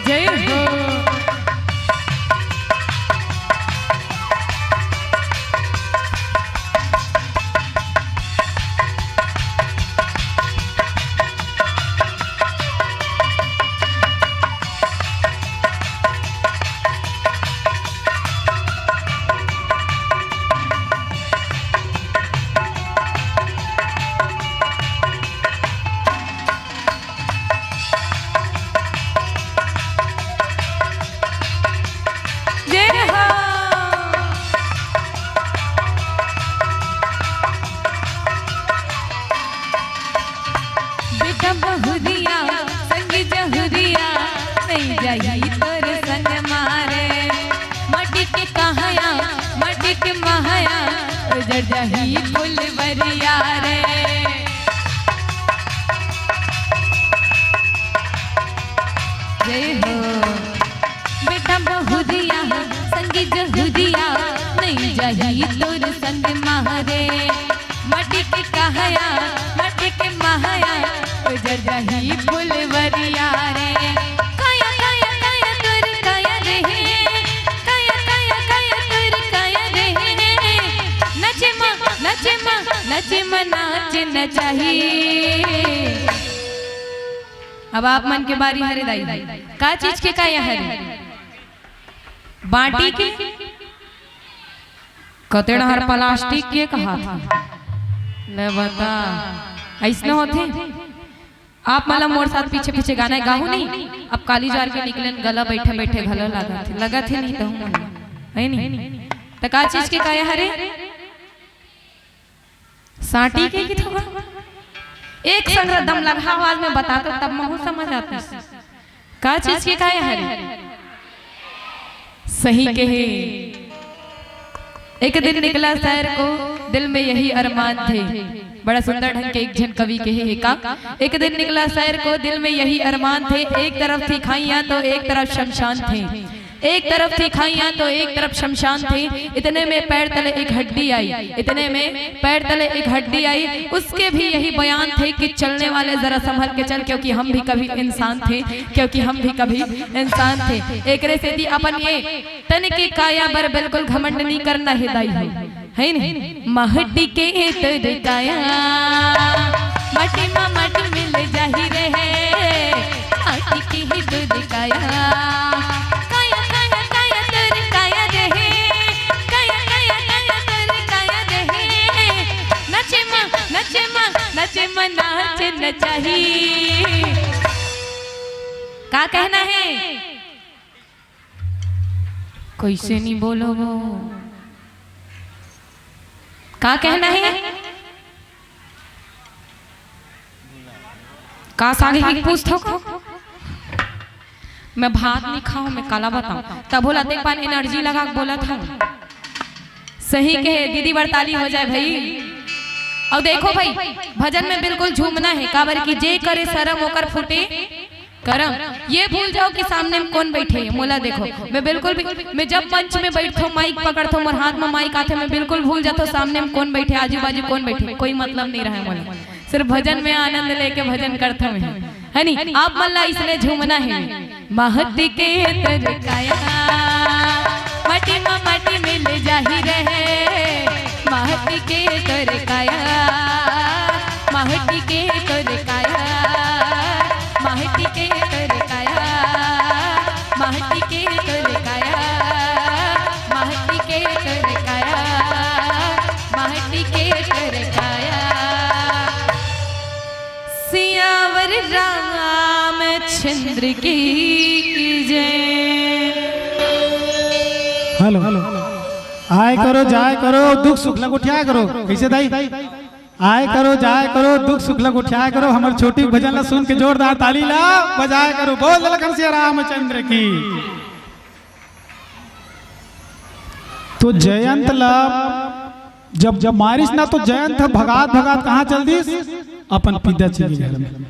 जय हो। हुदिया, संगी जहुदिया, नइ जाही तोर संग मारे। माटी के कहया, माटी के महया, उजड़ जाही फुलवरिया रे। जय हो। बेटा बहुदिया, संगी जहुदिया, नइ जाही तोर संग मारे। माटी के कहया, माटी के महया, उजड़ जाही फुलवरिया रे। काया, काया, काया तोर काया रे हे, काया, काया, काया तोर काया रे हे। नचे मा, नचे मा, नचे मा, नाच नचाही। अब आप मन के बारी हरे दाई, का चीज के काया हरे? बाटी के? कतेड़ हर प्लास्टिक के कहा था। ले बता, ऐसने होथे। आप मतलब मोर साथ पीछे पीछे गाना गाहू नहीं। अब काली जार के निकलन गला बैठे बैठे घला लागत हे, लगत हे नहीं तो हूँ मन, है नहीं? त का चीज के काया हरे? साटी के कि थोड़ा एक संग दम लगा आवाज में बता तो तब महू समझ आती। का चीज के काया हरे? सही कहे। एक दिन निकला सैर को, दिल में यही अरमान थे। बड़ा सुंदर ढंग के एक झन कवि कहे हे का, एक दिन निकला सैर को, दिल में यही अरमान थे। एक तरफ थी खाइयां तो एक तरफ शमशान थे, एक तरफ थी खाइयां तो एक तरफ शमशान थे। इतने में पैर तले एक हड्डी आई, इतने में पैर तले एक हड्डी आई। उसके भी यही बयान थे कि चलने वाले जरा संभल के चल, क्योंकि हम भी कभी इंसान थे, क्योंकि हम भी कभी इंसान थे। एकरे सेती अपन ये तन के काया बर बिल्कुल घमंड नहीं करना हे दाई हो, है नहीं? महटी के तोर काया, माटी मा माटी मिल जाही रे हे। महटी के तोर काया, काया, काया, काया तोर काया रे हे। काया, काया, काया तोर काया रे हे। नचे मा, नचे मा, नचे मा, नाच नचाही। का कहना हे? कैसे नहीं बोलो वो? का कहना हे? का सागे की पूछ थो का? मैं भात नहीं खाऊं, मैं काला बताऊं। तब बोला, देख पान एनर्जी लगा के बोला था। सही कहे दीदी, बरताली हो जाए भाई। और देखो भाई, भजन में बिल्कुल झूमना हे, काबर कि जे करे सरम ओकर फूटे करम। ये भूल जाओ कि सामने में कौन बैठे हे। मोला देखो, मैं बिल्कुल भी, मैं जब मंच में बैठथो, माइक पकड़थो, मोर हाथ में माइक आथे, मैं बिल्कुल भूल जाथो सामने में कौन बैठे, आजू बाजू कौन बैठे, कोई मतलब नहीं रहे मोला। सिर्फ भजन में आनंद लेके भजन करथो मैं, है नी? आप मन ला इसने झूमना हे। महटी के तोर काया, माटी मा माटी मिल जाही रे हे। महटी के तोर काया, महटी के तोर काया, महटी के तोर काया, महटी के तोर काया, महटी के तोर काया, महटी के तोर काया। सियावर रामचंद्र की जय। हेलो, आय करो, जाय करो, दुख सुख ला गोठियाय करो। कैसे दाई? आय करो, जाय करो, दुख सुख ला गोठियाय करो। हमर छोटी भजन ला सुन के जोरदार ताली ला बजाय करो। बोल लखन सिया रामचंद्र की। तो जयंत ला जब, जब मारिस ना, तो जयंत ह भगात भगात कहाँ चल दिस? अपन पिताजी के घर में,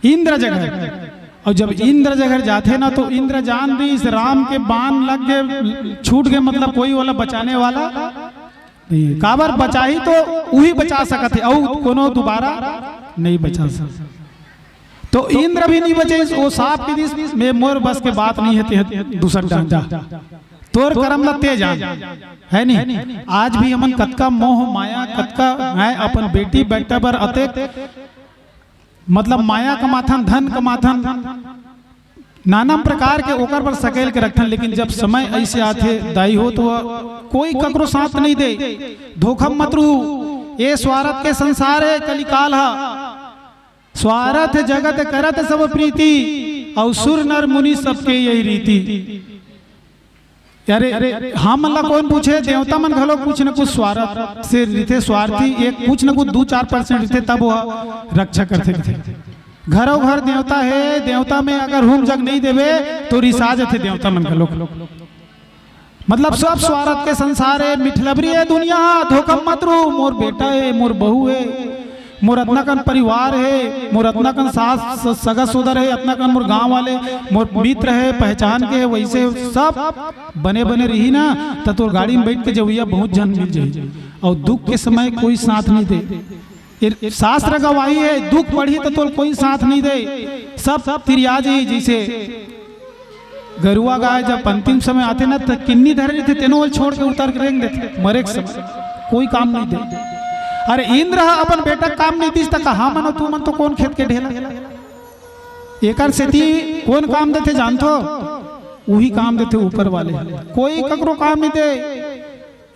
इंद्र जगह। और जब इंद्र जगह जाथे ना, तो इंद्र जान दिस राम के बाण लग गए, छूट गए, मतलब कोई वाला बचाने वाला नहीं। काबर बचाही तो उही बचा सकत हे, अउ कोनो दोबारा नहीं बचा सकत। तो इंद्र भी नहीं बचे, वो साफ कहि दिस, मैं, मोर बस के बात नहीं है, ते दूसर डाहन जा, तोर करम ला ते जान, है नहीं? आज भी हमन कतका मोह माया, कतका है अपन बेटी बेटा बर अतेक, मतलब माया कमाथन, धन कमाथन, नाना प्रकार के ओकर बर सकेल के रखथन, लेकिन जब समय ऐसे आथे दाई हो, तो कोई ककरो साथ नहीं दे। धोखा मत रहू, ये स्वार्थ के संसार है, कलिकाल हा। स्वारथ जगत करत सब प्रीति, अउ सुर नर मुनि सबके यही रीति। अरे, हमन ला कौन पूछे, देवता मन घलो कुछ न कुछ स्वारथ से रिथे, स्वार्थी एक कुछ न कुछ दू चार परसेंट रिथे, तब वो रक्षा करथे, करथे। घरो घर देवता हे, देवता में अगर हूम जग नहीं देवे तो रिसा जथे देवता मन घलोक। मतलब सब स्वार्थ के संसार हे, मिठलबरी हे दुनिया, धोखा मत रू। मोर बेटा हे, मोर बहू हे, मोर अतना कन परिवार हे, मोर अतना कन सास स-, सगा सोदर हे, अतना कन मोर गांव वाले, मोर मित्र हे, पहचान के हे, वैसे सब बने बने रही ना, त तोर गाड़ी में बैठ के जवइया बहुत झन मिल जाही। अउ दुख के समय कोई साथ नहीं दे। ये शास्त्र गवाही हे, दुख पड़ही त तोर कोई साथ नहीं दे, सब तिरिया जाही। जैसे गरुआ गाय जब अंतिम समय आथे ना, त किन्नी धरे रहिथे, तेनो ल छोड़ के उतर के रेंग देथे, मरे के समय कोई काम नहीं दे। अरे इंद्र ह अपन बेटा के काम नहीं दिस, त कहा मनो तू मन तो कोन खेत के ढेला? एकर सेती कोन काम देथे जानथो? उही काम देथे ऊपर वाले, कोई ककरो काम नहीं दे।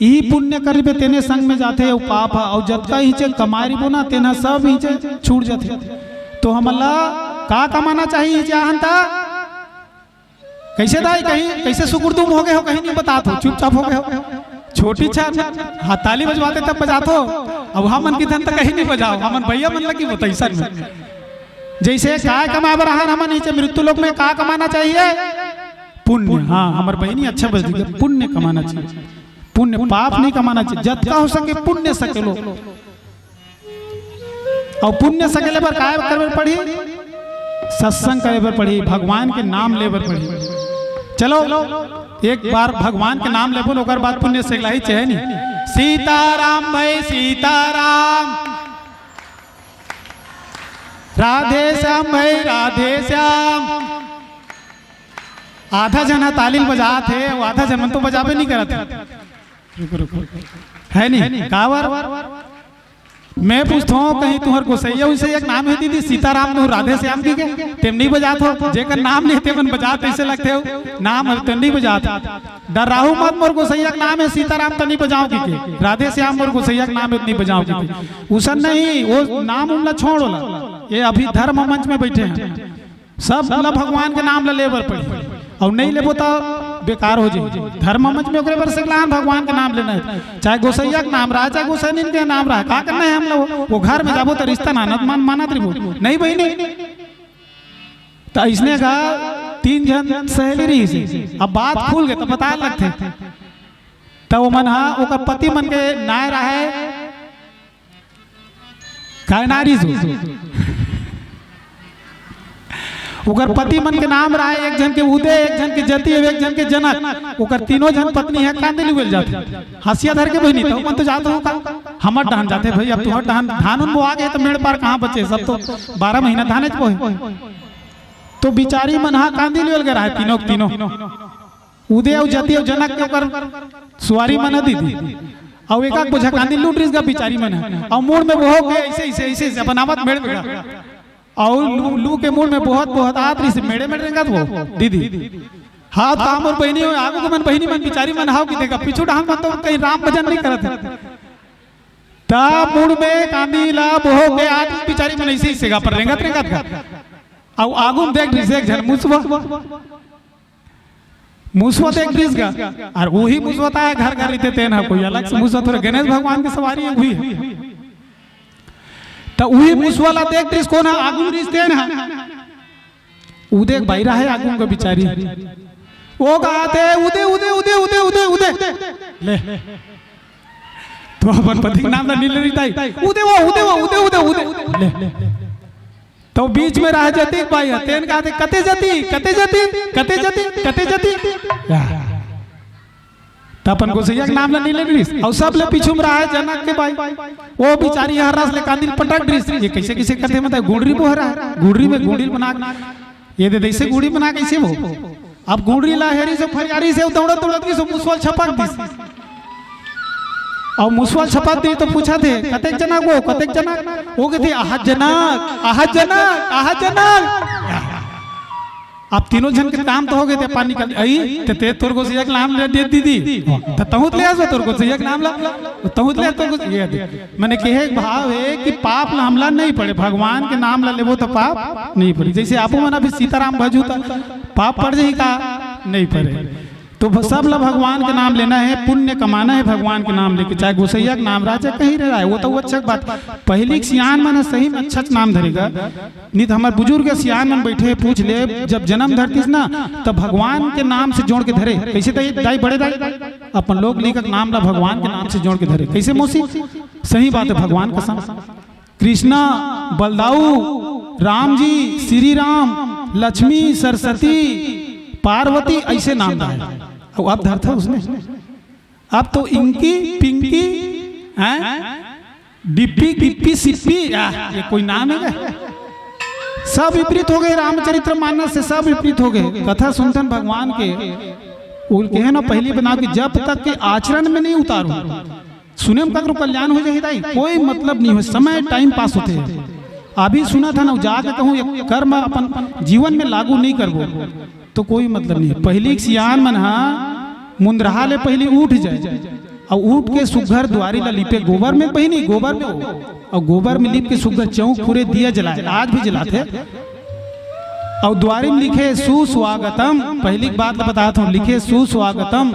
इही पुण्य करबे तेने संग में जाथे, अउ पाप ह, अउ जतका इहिचे कमाए रहिबो ना, तेन ह सब इहिचे छूट जाथे। तो हमन ला का कमाना चाहिए इहिचे आहन ता? कैसे दाई, कहीं कैसे सुकुरदुम हो गए हो, कहीं नहीं बतात हो, चुपचाप हो गए हो। छोटी छन, हाँ, ताली बजवाते तब बजात हो। अब हमन किथन त कहीं नहीं बजाओ, हमन भैया मन लगी बताई सर में। जैसे काय कमाए बर आहन हमन इहिचे मृत्यु लोक में, का कमाना चाहिए? पुण्य। हाँ, हमर बहिनी अच्छा बज दिया, पुण्य कमाना चाहिए। पुण्य, पाप नहीं कमाना चाहिए, जतका हो सके पुण्य सकेलो। अउ पुण्य सकेले बर काय करे बर पड़ही? सत्संग करे बर पड़ही, भगवान के नाम ले बर पड़ही। चलो, एक बार भगवान के नाम लेबो न, ओकर बाद पुण्य सकेलाही, चाहे नहीं। सीताराम भाई, सीताराम। राधे श्याम भाई, राधे श्याम। आधा झन ह ताली ल बजात हे, अउ आधा झन मन तो बजाबे नहीं करत हे। रुको, रुको। है नहीं? काबर? मैं पूछत हूँ, कहीं तुहर गोसैया उसैया के नाम हे दीदी, सीताराम, तुहर राधे श्याम कहिके? तेम नहीं बजात हो, जेकर नाम नहीं तेमन बजात, ऐसे लगथे हो, नाम हे तेम नहीं बजात। डर्राहू मत, मोर गोसैया के नाम हे सीताराम, त नहीं बजाओ कहिके, राधे श्याम मोर गोसैया के नाम हे, नहीं बजाओ कहिके। उसन नहीं, वो नाम उमला छोड़ ओला, ये अभी धर्म मंच में बैठे हैं। सब ला भगवान के नाम ला ले बर पड़ही, अउ नहीं लेबो त बेकार हो जाही। धर्म मंच में ओकरे बर सकेला भगवान के नाम लेना हे, चाहे गोसैया के नाम रहा, चाहे गोसैनिन के नाम रहा, का करना हे हम लोग? वो घर में जाबो त रिश्ता नानत मान मानत रहिबो, नहीं बहिनी? त अइसने का तीन झन सहेली रहिसे, अब बात खुल गे त बताए लगथे। त वो मन हा ओकर पति मन के नाय रहे, काय नारी सो? ओकर पति मन के नाम रहा, एक झन के उदय, एक झन के जति, अउ एक झन के जनक। ओकर तीनों झन पत्नी हे, कांदी लुवे ल जाथे। हंसिया धर के बहिनी, त मन तो जात हो का? हमर डहन जाथे भाई, अब तुहर डहन धान उन बोआ गे, त मेड़ पार कहाँ बचे? सब तो बारह महीना धानेच बोहे। तो बिचारी मन हा कांदी लुवे ल गे रहा, तीनों के तीनों। उदय अउ जति अउ जनक के ओकर सुवारी मन दीदी। अउ एक आध बोझा कांदी लूट रिस गा बिचारी मन ह। अउ मुड़ में बोहो के ऐसे, ऐसे, ऐसे, ऐसे अपन आवत मेड़ में गा। अउ लू, लू के मुड़ में बोहत, बोहत आत रिस मेड़े, मेड़े रेंगत वो दीदी। हाँ, त मोर बहिनी हो, आगू के मन बहिनी मन बिचारी मन हाव कि देखा, पीछू डहान मन तो कहीं राम भजन नहीं करत हे। त मुड़ में कांदी ला बोहो के आत रिस बिचारी मन ऐसे, ऐसे गा पर रेंगत, रेंगत गा। अउ आगू में देख रिस एक झन मुसवा। मुसवा देख रिस गा, अउ उही मुसवा त घर घर रहिथे, तेन ह कोई अलग से मुसवा थोड़े, गणेश भगवान के सवारी हे उही। त उही मुसवा ला देख रिस, कोन ह आगू रिस, तेन ह। उदे के बाहिर हे आगू के बिचारी। वो कहत हे, "उदे, उदे, उदे।" ले। तो अपन पति के नाम ला नी ले रिस दाई। "उदे वो, उदे वो, उदे, उदे, उदे।" ले। तो बीच में रहा जति के बाई ह, तेन कहत हे, "कते जति, कते जति, कते जति, कते जति।" त अपन गोसैया के नाम ला नी ले रिस। अउ सब ले पीछू में रहा जनक के बाई। वो बिचारी हर रस ले कांदी ल पटक रिस। ये कैसे, कैसे करथे, मतलब गुड़री बोह रहा हे। गुड़री में गुड़री बना, ये दे, जैसे गुड़री बना कैसे वो। अब गुड़री ला हेरिस, फरियारिस, दौड़त, दौड़त गिस, मुसवा ल छपक दिस। अउ मुसवा ल छपक दिस त पूछत हे, "कतेक जनक वो, कतेक जनक?" वो कथे, "आहत जनक, आहत जनक, आहत जनक।" अब तीनों झन के काम तो हो गे, ते पानी निकल आई, ते, ते तोर गोसैया के नाम ले दे दीदी, त तहूँ त ले आसो तोर गोसैया के नाम ला, तहूँ त ले तोर गोसैया दे। मने कहे के भाव हे कि पाप ला हमला नहीं पड़े, भगवान के नाम ला लेबो त पाप नहीं पड़े। जैसे आपो मन अभी सीताराम भजहू त पाप पड़ जाही का? नहीं पड़े। तो भ-, सब ला भगवान के नाम लेना हे, पुण्य कमाना हे भगवान के नाम लेके, चाहे गोसैया के नाम रहा, चाहे कहीं रहा हे, वो तो वो अच्छा बात। पहिली के सियान मन ह सही में अच्छा नाम धरे गा, नहीं तो हमर बुजुर्ग सियान मन बैठे हे, पूछ ले, जब जन्म धरतिस ना, तब भगवान के नाम से जोड़ के धरे। कैसे दाई, दाई, बड़े दाई, अपन लोग लइका के नाम ला भगवान के नाम से जोड़ के धरे। कैसे मौसी? सही बात हे, भगवान कसम। कृष्णा, बलदाऊ, राम जी, श्री राम, लक्ष्मी, सरस्वती, पार्वती, ऐसे नाम रहा हे। अब, अब धरता उसने, अब तो इंकी, पिंकी, हैं? डिप्पी, गिप्पी, सिप्पी, आ, ये कोई नाम हे क्या? सब विपरीत हो गए, रामचरित्र मानस से सब विपरीत हो गए। कथा सुनथन भगवान के, वो कहे ना पहिली बना कि जब तक के आचरण में नहीं उतारू, सुने में ककरो कल्याण हो जाही दाई, कोई मतलब नहीं हो, समय टाइम पास होथे। अभी सुनथन, जाके कहूँ ये कर्म अपन जीवन में लागू नहीं करबो, तो कोई मतलब नहीं हे। पहिली के सियान मन हा मुंदरहा ले पहिली उठ जाए, अउ उठ के सुग्घर दुआरी ला लिपे, गोबर में पहिली, गोबर में, अउ गोबर में लिप के सुग्घर चौक फुरे, दिया जलाए, आज भी जलाथे। अउ दुआरी में लिखे सुस्वागतम, पहिली के बात ला बतात हूँ, लिखे सुस्वागतम,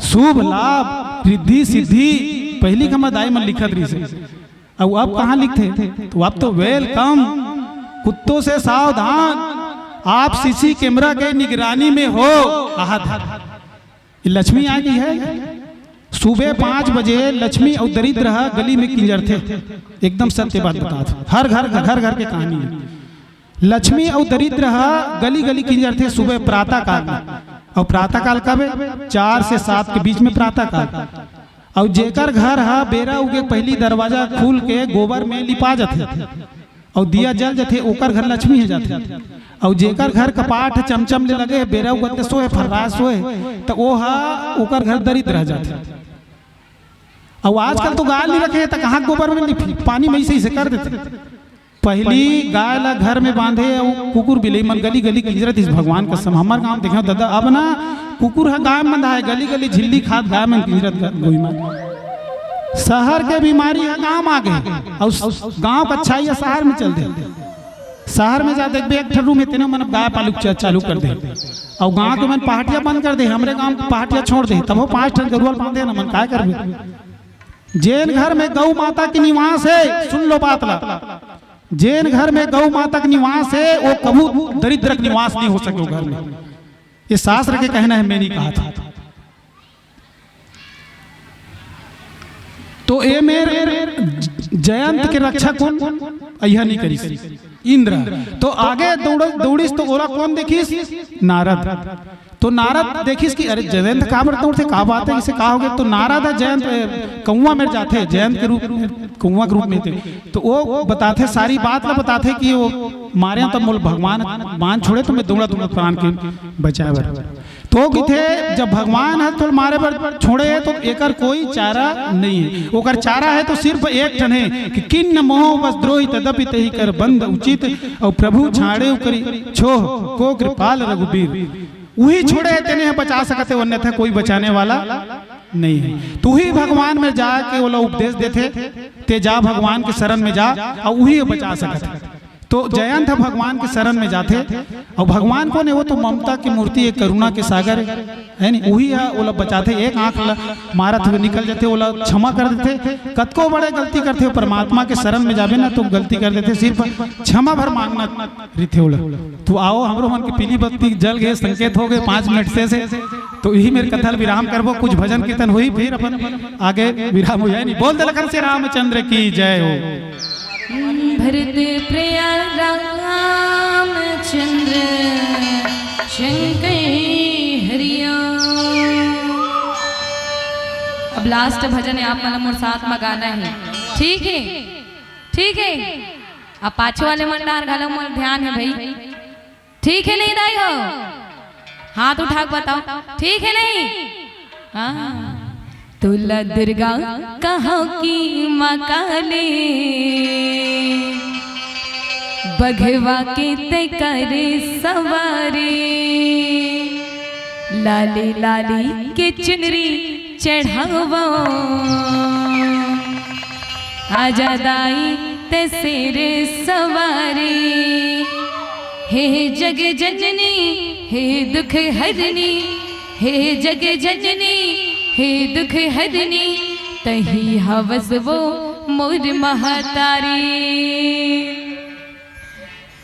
शुभ लाभ, रिद्धि सिद्धि, पहिली के हमर दाई मन लिखत रहिसे। अउ अब कहाँ लिखथे? तो अब तो वेलकम, कुत्तों से सावधान, आप सीसी कैमरा के निगरानी में हो। आहा, ये लक्ष्मी आ गई हे। सुबह पाँच बजे लक्ष्मी अउ दरिद्र ह गली में किंजरथे। एकदम सत्य बात बतात हूँ, हर घर, घर घर के कहानी हे। लक्ष्मी अउ दरिद्र ह गली गली किंजरथे सुबह प्रातः काल में। अउ प्रातः काल कब हे? चार से सात के बीच में प्रातः काल। अउ जेकर घर ह बेरा उगे पहिली दरवाजा खुल के गोबर में लिपा जाथे अउ दिया जल जाथे, ओकर घर लक्ष्मी हो जाथे। अउ जेकर घर कपाट ह चमचम ले लगे हे, बेरा उगत ले सोए, फर्राए सोए, त ओ ह, ओकर घर दरिद्र रह जाथे। अउ आजकल तो गाय नहीं रखे हे, त कहाँ गोबर में लिपही? पानी में ऐसे ही से कर देथे। पहिली गाय ला घर में बांधे अउ कुकुर बिलई मन गली गली किंजरत रहिस, भगवान कसम। हमर गांव देखे ददा, अब ना कुकुर ह गाय मन धाय, गली गली झिल्ली खात गाय मन किंजरत ग-, गोई मन। शहर के बीमारी ह गांव आ गे, अउ स-, गांव का अच्छाई ह शहर में चल दे। शहर में जा देखबे, एक ठन रूम हे, तेनो मन अब गाय पालू च-, चालू कर दे, अउ गांव के मन पहाटिया बंद कर दे, हमरे गांव के पहाटिया छोड़ दे, तभो पांच ठन गरुआ बांधे न मन, काय करबे? जेन घर में गौ माता के निवास हे, सुन लो बात ला, जेन घर में गौ माता के निवास हे, वो कभू दरिद्र के निवास नहीं हो सके वो घर में। ये शास्त्र के कहना हे, मैं नहीं कहा था। तो ए मेर जयंत के रक्षा कोन? अइहा नहीं करिस, इंद्र। तो आगे दौड़-, दौड़िस तो ओला कोन देखिस? नारद। तो नारद देखिस कि अरे जयंत काबर दौड़थे, का बात हे, इसे का हो गया? तो नारद ह जयंत, ए, कौआ मेर जाथे, जयंत के रूप में, कौआ के रूप में थे। तो वो बताथे, सारी बात ला बताथे कि वो मारे तब मोल भगवान बांध छोड़े, तो मैं दौड़ा दौड़ा प्राण के बचाए बर। तो किथे जब भगवान ह तोल मारे बर छोड़े हे, तो एकर कोई चारा नहीं हे। ओकर चारा हे तो सिर्फ एक ठन हे कि किन्न मोह बस द्रोही तदपि तेहि कर बंध उचित, अउ प्रभु छाड़े करि छोह को कृपाल रघुबीर। उही छोड़े हे, तेने ह बचा सकत हे, अन्यथा कोई बचाने वाला नहीं हे। तो उही भगवान में जाके ओला उपदेश देथे, ते जा भगवान के शरण में जा, अउ उही बचा सकत हे। तो जयंत ह भगवान के शरण में जाथे, अउ भगवान कोन हे? वो तो ममता के मूर्ति हे, करुणा के सागर हे, हे नी? उही ह ओला बचाथे, एक आंख ला मारत हुए निकल जाथे, ओला क्षमा कर देथे। कतको बड़े गलती करथे, परमात्मा के शरण में जाबे ना तो गलती कर देथे, सिर्फ क्षमा भर मांगना रहिथे ओला। तो आओ, हमरो मन के पीली बत्ती जल गे, संकेत हो गे पाँच मिनट से, से। तो इही मेर कथा ल विराम करबो, कुछ भजन कीर्तन होही, फिर अपन आगे विराम हो जाए। नहीं, बोल दे लखन से रामचंद्र की जय हो। भरत प्रिया रामचंद्र शंकर हरिया। अब लास्ट भजन हे, आप मन मोर साथ में गाना हे, ठीक हे? ठीक हे, अब पाछू वाले मन डार घलो मोर ध्यान हे भाई। ठीक हे नहीं दाई हो? हाथ उठा के बताओ, ठीक हे नहीं? हाँ। तुला दुर्गा कहो कि माँ काली, बघवा के ते कर सवारी, लाली लाली के चुनरी चढ़ावा, आजा दाई ते सिर सवारी। हे जग जननी, हे दुख हरनी, हे जग जननी, हे दुख हरनी, तही हवस वो मोर महतारी।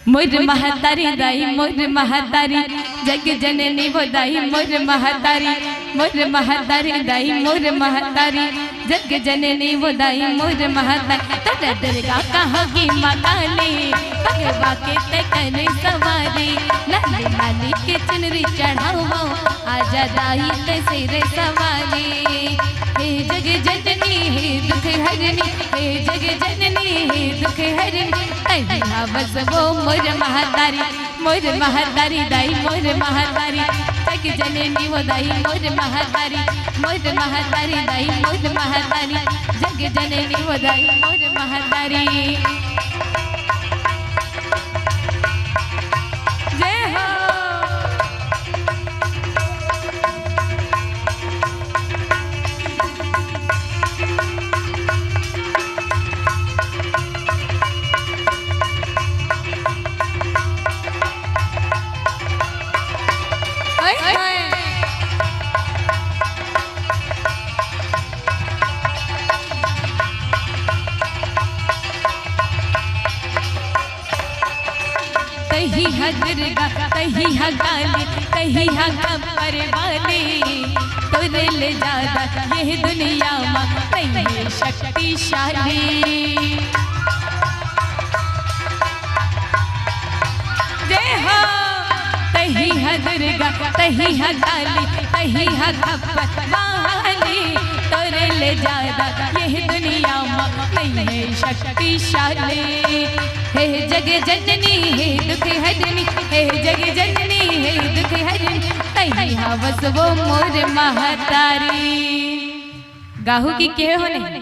मोर महतारी दाई, मोर महतारी, जग जननी वो दाई, मोर महतारी, मोर महतारी दाई, मोर महतारी, जग जननी वो दाई, मोर महतारी। तोर दुर्गा कहाँ की माँ काली, बघवा के तैं करे सवारी, लाली लाली के चुनरी चढ़ावो, आजा दाई तैं सिर सवारी। हे जग जननी, हे दुख हरनी, हे जग जननी, हे दुख हरनी, तही हवस वो मोर महतारी, मोर महतारी दाई, मोर महतारी, जग जननी वो दाई, मोर महतारी, मोर महतारी दाई, मोर महतारी, जग जननी वो दाई, मोर महतारी। जय हो। तही ह दुर्गा, तही ह काली, तही ह खप्पर वाली, तोरे ले जादा ये दुनिया म नइ हे शक्तिशाली। जय हो। तही ह दुर्गा, तही ह काली, तही ह खप्पर वाली, तोरे ले जादा ये दुनिया म नइ हे शक्तिशाली। हे जग जननी, हे दुख हरनी, हे जग जननी, हे दुख हरनी, तही हवस वो मोर महतारी। गाहू कि कहे हो नहीं?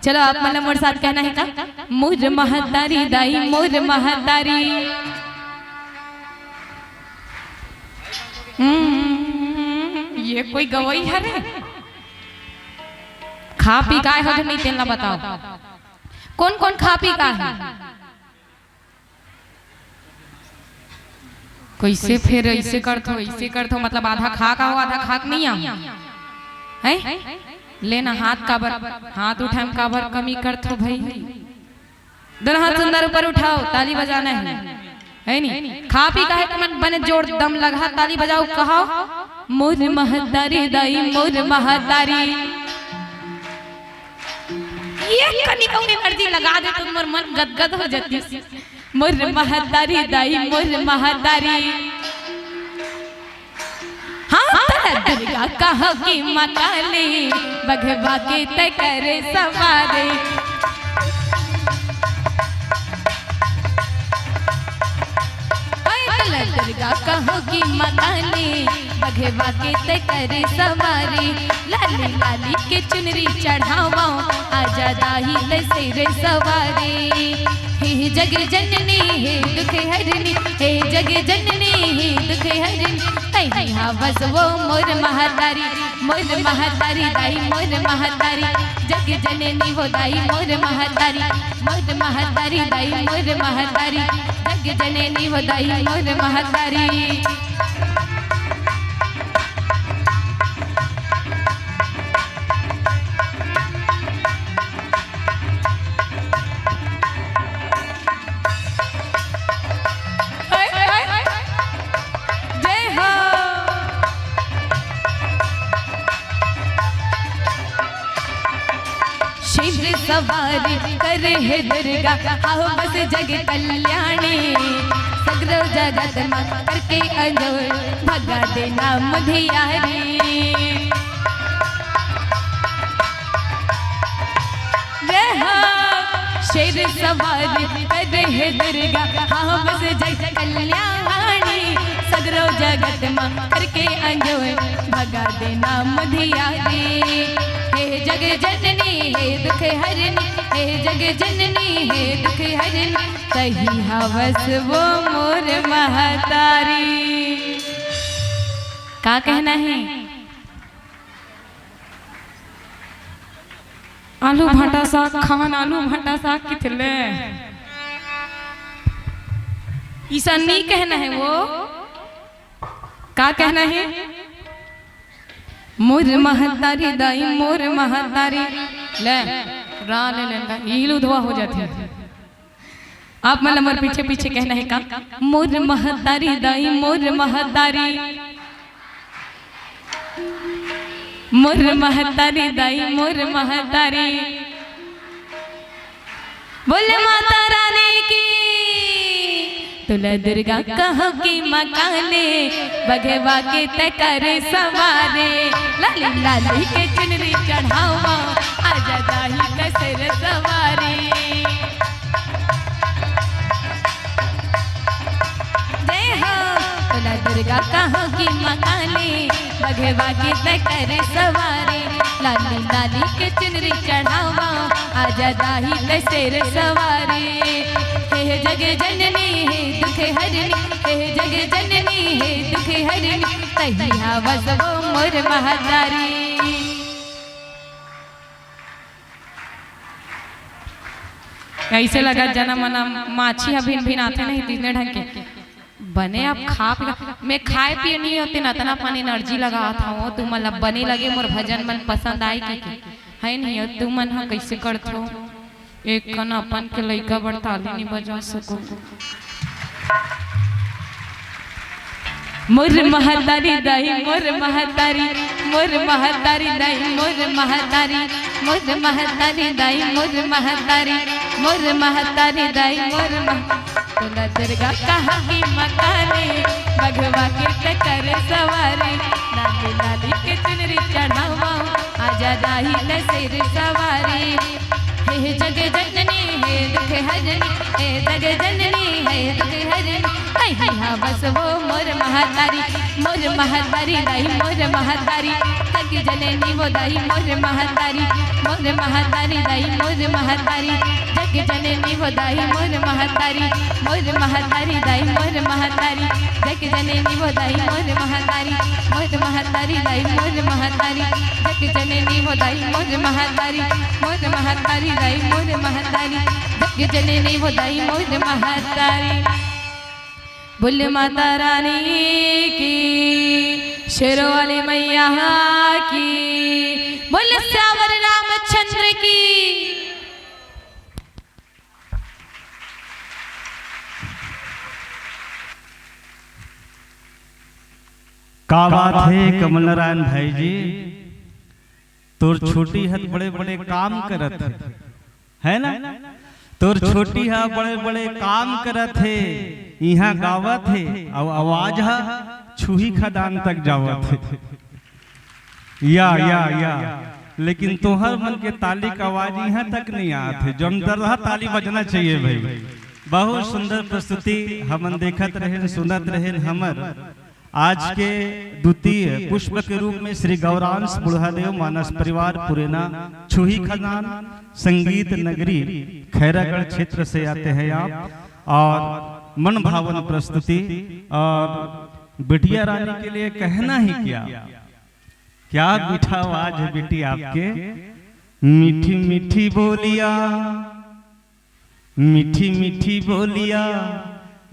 चलो, आप मन ला मोर साथ कहना हे का? मोर महतारी दाई, मोर महतारी। हम्म, ये कोई गवई हरे? खा पी काय हो नहीं, तेन ला बताओ। कोन कोन खा पी काय हे? कइसे फेर अइसे करथो, अइसे करथो, मतलब आधा खा का हो, आधा खा के नइ आव? हैं? ले ना हाथ काबर, हाथ उठाए म काबर कमी करथो भई? दोनों हाथ सुंदर ऊपर उठाओ, ताली बजाना हे, हे नी? खा पी काहे के मन बने जोर दम लगा, ताली बजाओ, कहो, मोर महतारी दाई, मोर महतारी। ये कनी कहूँ energy लगा दे तो मोर मन गदगद हो जातिस। मोर महतारी दाई, मोर महतारी। हाँ, तोर दुर्गा कहाँ की माँ काली, बघवा के तैं करे सवारी। हाय, तोर दुर्गा कहाँ की माँ काली, बघवा के तैं करे सवारी। लाली लाली के चुनरी चढ़ावो, आजा दाई तैं सिर सवारी। हे जग जननी, हे दुख हरनी, हे जग जननी, हे दुख हरनी, तही हवस वो मोर महतारी, मोर महतारी दाई, मोर महतारी, जग जननी वो दाई, मोर महतारी, मोर महतारी दाई, मोर महतारी, जग जननी वो दाई, मोर महतारी। जय हो। शेर सवारी करे हे दुर्गा, हवस जग कल्याणी। सगरो जगत म करके अंजोर, भगा दे नाम धियारी। जय हो। शेर सवारी करे हे दुर्गा, हवस जग कल्याणी। सगरो जगत म करके अंजोर, भगा दे नाम धियारी। हे जग जननी, हे दुख हरनी, हे जग जननी, हे दुख हरनी, तही हवस वो मोर महतारी। का कहना हे? आलू भाटा साग खान, आलू भाटा साग किथले। इसा नी कहना हे वो। का कहना हे? मोर महतारी दाई, मोर महतारी। ले, रा ले लेना, इही ल उधवा हो जाथे। आप मन ला मोर पीछे पीछे कहना हे का? मोर महतारी दाई, मोर महतारी, मोर महतारी दाई, मोर महतारी। बोल माता रानी की। तुला दुर्गा कहो कि माँ काली, बघवा के तैं कर सवारी। लाली लाली के चुनरी चढ़ावा, आजा दाई तैं शेर सवारी। जय हो। तुला दुर्गा कहो कि माँ काली, बघवा के तैं कर सवारी। लाली लाली के चुनरी चढ़ावा, आजा दाई तैं शेर सवारी। हे जग जननी, हे दुख हरनी, हे जग जननी, हे दुख हरनी, तहीं हा बसबो मोर महतारी। अइसे लगत हे जना मन माछी ह भिन भिन आथे नहीं, तिसने ढंग के बने आप खा पी। मैं खाए पिए नहीं होते ना, अतना अपन एनर्जी लगात हवं। तुमन ला बने लगे, मोर भजन मन पसंद आए कि, कि है नहीं? अउ तुमन ह कइसे करथो? एक कन अपन के लइका बर ताली नहीं बजा सको। मोर महतारी दाई, मोर महतारी, मोर महतारी दाई, मोर महतारी, मोर महतारी दाई, मोर महतारी, मोर महतारी दाई, मोर मह-, तोला दुर्गा कहा कि माँ काली, बघवा के तैं कर सवारी, लाली लाली के चुनरी चढ़ावा, आजा दाई तैं शेर सवारी। हे जग जननी, हे दुख हरनी, हे जग जननी, हे दुख हरनी, तहीं हा बसबो मोर महतारी, मोर महतारी दाई, मोर महतारी, जग जननी वो दाई, मोर महतारी, मोर महतारी दाई, मोर महतारी, जग जननी वो दाई, मोर महतारी, मोर महतारी दाई, मोर महतारी, जग जननी वो दाई, मोर महतारी, मोर महतारी दाई, मोर महतारी, जग जननी वो दाई, मोर महतारी, मोर महतारी दाई, मोर महतारी, जग जननी वो दाई, मोर महतारी। बोल माता रानी की, शेरों वाली मैया की, बोल सियावर रामचंद्र की। का बात हे कमल नारायण भाई जी, तोर छोटी ह त बड़े बड़े काम करत हे, है ना? तोर छोटी ह बड़े बड़े काम करत हे, इहाँ गावत हे, अउ आवाज ह छुही खदान तक जावत हे। या, या, या। लेकिन तोहर मन के ताली के आवाज इहाँ तक नहीं आत हे। जोरदार ताली बजना चाहिए भाई। बहुत सुंदर प्रस्तुति हमन देखत रहेन, सुनत रहेन। हमर आज के द्वितीय पुष्प के रूप में श्री गौरांश बुढ़ादेव मानस परिवार पुरेना छुही खदान संगीत नगरी खैरागढ़ क्षेत्र से आते हैं आप, और मन भावन प्रस्तुति। और बिटिया रानी के लिए कहना ही क्या, क्या मीठा आवाज है बेटी आपके। मीठी मीठी बोलिया, मीठी मीठी बोलिया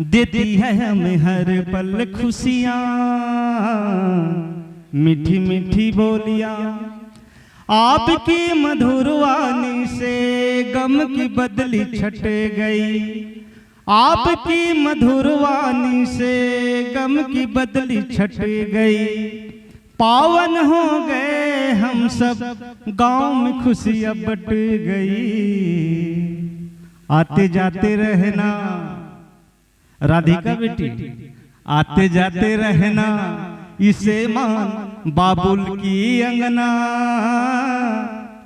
देती है हमें हर पल खुशियाँ। मीठी मीठी बोलिया, आपकी मधुर वाणी से गम की बदली छट गई। आपकी मधुर वाणी से गम की बदली छट गई। पावन हो गए हम सब, गांव में खुशियां बट गई। आते जाते रहना राधिका बेटी, आते जाते रहना इसे मान बाबुल की अंगना।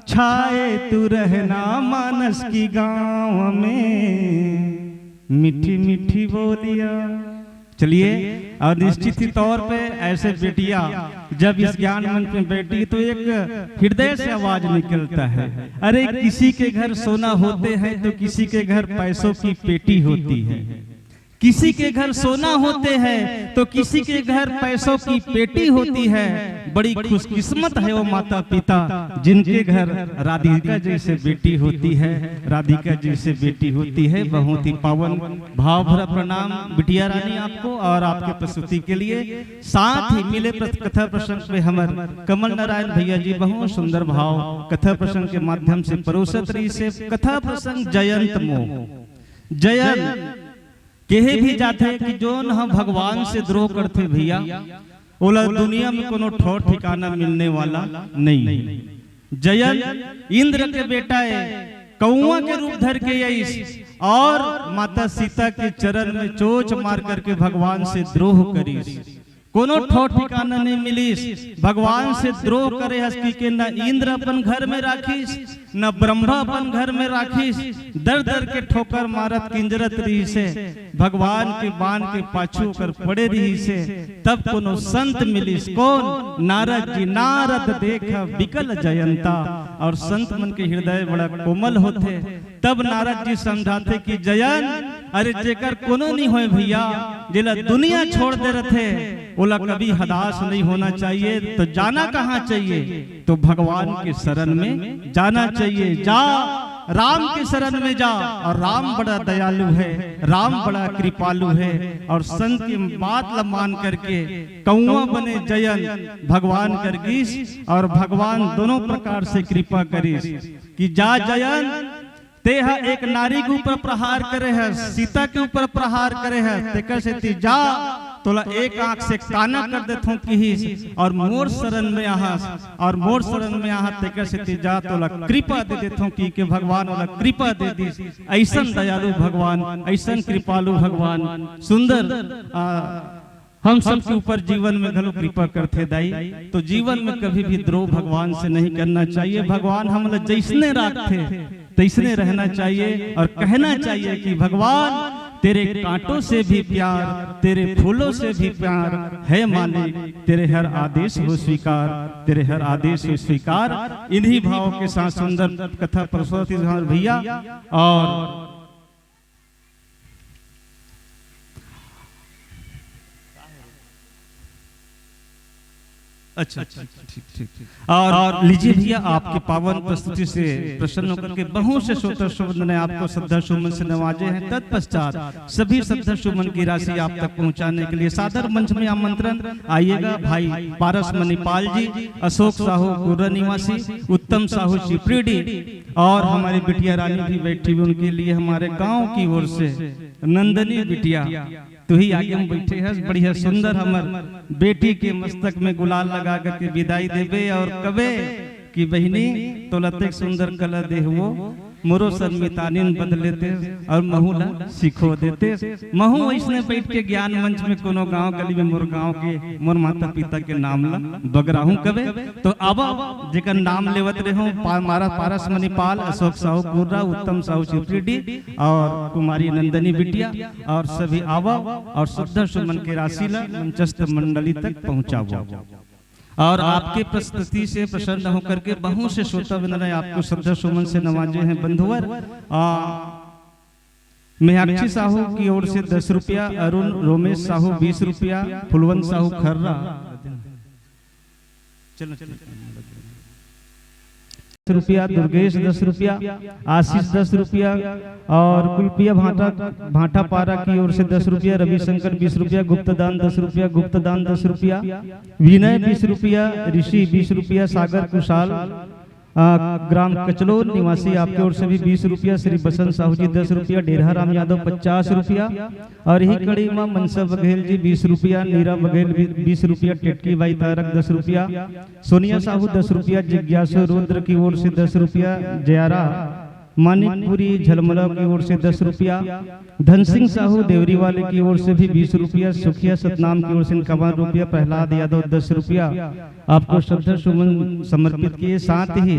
छाए तू रहना मानस की गांव में, मीठी मीठी बोलिया। चलिए, और निश्चित ही तौर पे ऐसे बेटियां जब इस ज्ञान मंच में बैठती तो एक हृदय से आवाज निकलता है। अरे, किसी के घर सोना होते हैं तो किसी के घर पैसों की पेटी होती है। किसी के घर सोना होते हैं तो किसी के घर पैसों की पेटी होती है। बड़ी खुशकिस्मत है वो माता पिता जिनके घर राधिका जैसे बेटी होती है, राधिका जैसे बेटी होती है। बहुत ही पावन भाव भरा प्रणाम बिटिया रानी आपको और आपके प्रस्तुति के लिए। साथ ही मिले प्र-, कथा प्रसंग पे हमर कमल नारायण भैया जी बहुत सुंदर भाव कथा प्रसंग के माध्यम से परोसत रहिसे। कथा प्रसंग जयंत मो जयंत केहे भी जाथे कि जोन ह भगवान से द्रोह करथे भैया, ओला दुनिया में कोनो ठौर ठिकाना मिलने वाला नहीं है। जयंत इंद्र के बेटा है, कौआ के रूप धर के आइस और माता सीता के चरण में चोंच मार करके भगवान से द्रोह करिस। कोनो ठौर ठिकाना नहीं मिलिस। भगवान से द्रोह करे हस कहिके न इंद्र अपन घर में राखिस, न ब्रह्मा अपन घर में राखिस। दर दर के ठोकर मारत किंजरत रहिसे। भगवान के बाण के पाछू ओकर पड़े रहिसे। तब कोनो संत मिलिस। कौन? नारद जी। नारद देख बिकल जयंता। और संत मन के हृदय बड़ा कोमल होथे। तब नारद जी समझाथे कि जयंत, अरे जेकर कोनो नहीं होय भैया, जेला दुनिया छोड़ दे रथे, ओला कभी हताश नहीं होना चाहिए। तो जाना कहाँ चाहिए? तो भगवान के शरण में जाना चाहिए। जा, राम के शरण में जा। और राम बड़ा दयालु है, राम बड़ा कृपालु है। और संत की बात ला मान करके कौआ बने जयंत, भगवान कर गीस और भगवान दोनों प्रकार से कृपा करिस कि जा जयंत, तेहा एक नारी के ऊपर प्रहार करे हस, सीता के ऊपर प्रहार करे हस, तेकर सेती जा, तोला एक आंख से काना कर देथों किहिस, और मोर शरण में आहस, और मोर शरण में आहस, तेकर सेती जा, तोला कृपा दे देथों कहिके भगवान ओला कृपा दे दिस। अइसन दयालु भगवान, अइसन कृपालु भगवान, सुंदर, आ, हम सब के ऊपर जीवन में घलो कृपा करथे दाई। तो जीवन में कभी भी द्रोह भगवान से नहीं करना चाहिए। भगवान हमला जैसने राखथे, तैसने रहना चाहिए और कहना चाहिए कि भगवान, तेरे कांटों से भी प्यार, तेरे फूलों से भी प्यार है मालिक, तेरे हर आदेश हो स्वीकार, तेरे हर आदेश हो स्वीकार। इन्हीं भावों के साथ सुंदर कथा प्रस्तुति भैया। और अच्छा, अच्छा, ठीक, ठीक, ठीक। और, और लीजिए भैया, आपकी पावन प्रस्तुति से प्रसन्न होकर के बहुत से श्रोता श्रोता ने आपको श्रद्धा सुमन से नवाजे हैं। तत्पश्चात सभी श्रद्धा सुमन की राशि आप तक पहुंचाने के लिए सादर मंच में आमंत्रण। आइएगा भाई पारस मणिपाल जी, अशोक साहू कुर्रा निवासी, उत्तम साहू चिपरीडी, और हमारी बिटिया रानी भी बैठी हुई, उनके लिए हमारे गांव की ओर से नंदनी बिटिया, तू ही आगे में बैठे हस, बढ़िया सुंदर हमर बेटी के मस्तक में गुलाल लगा करके विदाई देबे और कबे कि बहिनी, तोला अतेक सुंदर कला देहवो, मोरो सर मितानिन बदल लेते और महू ला सिखो देते। महू अइसने बैठ के ज्ञान मंच में कोनो गांव गली में मोर गांव के, मोर माता पिता के नाम ला बगराहूं कबे। तो अब जेकर नाम लेवत रहे हो, पा-, मारा पारस मणिपाल, अशोक साहू कुर्रा, उत्तम साहू चिपरीडी और कुमारी नंदनी बिटिया और सभी आवो और श्रद्धा सुमन के राशि ला मंचस्थ मंडली तक पहुंचावो। और आपके प्रस्तुति से प्रसन्न होकर के बहुत से श्रोता वृंद ने आपको श्रद्धा सुमन से नवाजे हैं बंधुवर। आ, मेहाक्षी साहू की ओर से दस रुपया, अरुण रोमेश साहू बीस रुपया, फुलवंत साहू खर्रा चलो, चलो। दस रुपया, दुर्गेश दस रुपया, आशीष दस रुपया और कुलपिया भाटा, भाटापारा की ओर से दस रुपया, रविशंकर बीस रुपया, गुप्तदान दस रुपया, गुप्तदान दस रुपया, विनय बीस रुपया, ऋषि बीस रुपया, सागर कुशाल, आ, ग्राम कचलोर निवासी, आपके ओर से भी बीस रुपया, श्री बसंत साहू जी दस रुपया, डेरहा राम यादव पचास रुपया और यही कड़ी में मनसा बघेल जी बीस रुपया, नीरा बघेल भी बीस रुपया, टेटकी बाई तारक दस रुपया, सोनिया साहू दस रुपया, जिज्ञासु रुद्र की ओर से दस रुपया, जयारा मानिकपुरी झलमला की ओर से दस रुपया, धन सिंह साहू देवरी वाले की ओर से भी बीस रुपया, सुखिया सतनाम की ओर से इक्यावन रुपया, प्रहलाद यादव दस रुपया आपको श्रद्धा सुमन समर्पित किए। साथ ही